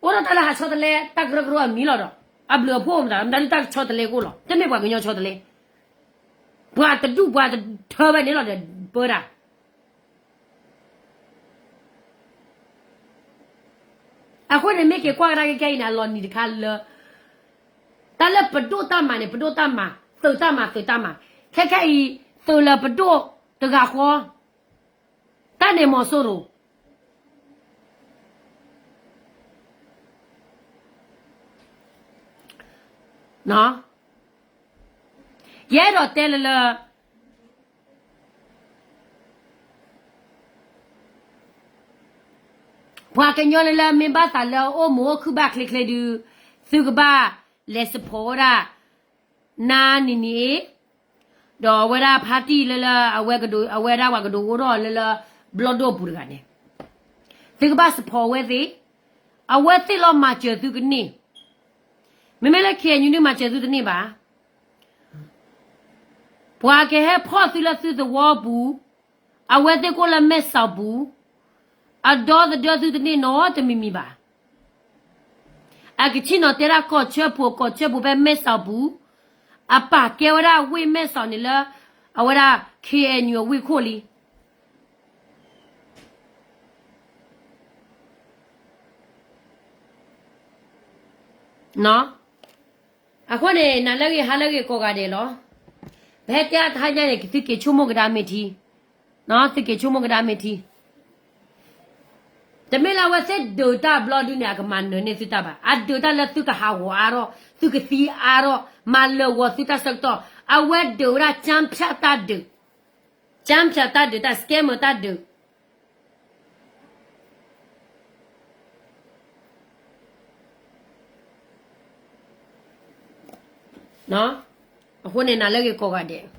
အိၣ်ဒီးတၢ်လၢဟးဆီတလဲ တၢ်ကရၢကရိအမံၤလီၤဒီး, အဘျုးအဖှိၣ်မတၤ မတၤဒုးတၢ်ကဆီတလဲကအိၣ်လီၤ, တမ့ၢ်ပှၤကညီဆီတလဲ, ပှၤတဒူၣ်ပှၤတထၢဝဲန့ၣ်လီၤဒီး ပၢတၢ် အဃိန့ၣ် မ့ၢ်က့ၤကွၢ်ကဒါက့ၤခဲအံၤန့ၣ် အလီၤနံၤတခါလၢ တၢ်လၢပဒိၣ်တၢ်မၤန့ၣ် ပဒိၣ်တၢ်မၤ, သုးတၢ်မၤ သုးတၢ်မၤ, ခဲခဲအံၤ သုးလၢပဒိၣ်တဂၤဃီ, တၢ်န့ၣ်မီၤစိရိၤ ယအဲၣ်ဒိးတဲလၢလၢ ပှၤကညီလၢလၢမ့ၢ်ဘၣ်သးလၢအအိၣ်မုာ်အိၣ်ခုၣ်ဘၣ်ချ့ချ့ဒုး, သုကဘၣ်လဲၤ support ဝဲဒၣ် နါနံၤနံၤအ့, ဒီးအဝဲဒၣ် party လၢလၢ အဝဲကဒိး အဝဲဒၣ်ပှၤကဒိးအိၣ်ထီၣ်လၢလၢ ဘျီၣ်ဒိၣ်ပူၤတဂၤန့ၣ်, သုကဘၣ် support ဝဲသ့ၣ်, အဝဲသ့ၣ်လီၤမၤစၢၤသုကန့ၢ်, မ့မ့ၢ်လၢ KNU န့ၣ် မၤစၢၤသုတန့ၢ်ဘၣ်. ပှၤကဟဲဖီၣ်သုလၢသုသဝီပူၤ, အဝဲသ့ၣ်ကအိၣ်လၢမဲၢ်ဆီးပူၤ, အဒီသဒၢသုတန့ၢ်နီတမံၤမံၤဘၣ်. အကဆ့ၣ်နီၤတဲဒၣ်ကီၢ်ဆၢပူၤ ကီၢ်ဆၢပူၤဖဲမဲၢ်ဆီးပူၤ, အပာ်ကဲဝဲဒၣ်ဝ့ၢ်မဲၢ်ဆီးန့ၣ်လၢ အဝဲဒၣ် KNU အဝ့ၢ်ခိၣ်လံ. အဃိန့ၣ် နၤလၢအဂ့ၤ ဟါလၢအဂ့ၤကိးဂၤဒဲးလီၤ. ပဟဲတဲအါတဟါညါန့ၣ် သုက့ၤဆိကမိၣ်ကဒါမ့ၢ်ထံ, သုက့ၤဆိကမိၣ်ကဒါမ့ၢ်ထံ. တမ့ၢ်လၢအဝဲသ့ၣ်ဒုးတၢ်ဘျီဒုန့ၣ် အကမၤနၢၤန့ၢ်သုတၢ်ဘၣ်. အဒုးတၢ်လၢသုကဟးဂီၤအါထီၣ်, သုကသံအါထီၣ်, မၤလၢာ်ဂီၤသုတၢ်ဆၢကတီၢ်. အဝဲဒုးဝဲဒၣ် ကၠၢဖၠးတၢ်ဒုး, ကၠၢဖၠးတၢ်ဒုး, တၢ် scammer တၢ်ဒုး အဃိန့ၣ် နၤလၢအဂ့ၤကိးဂၤဒဲး.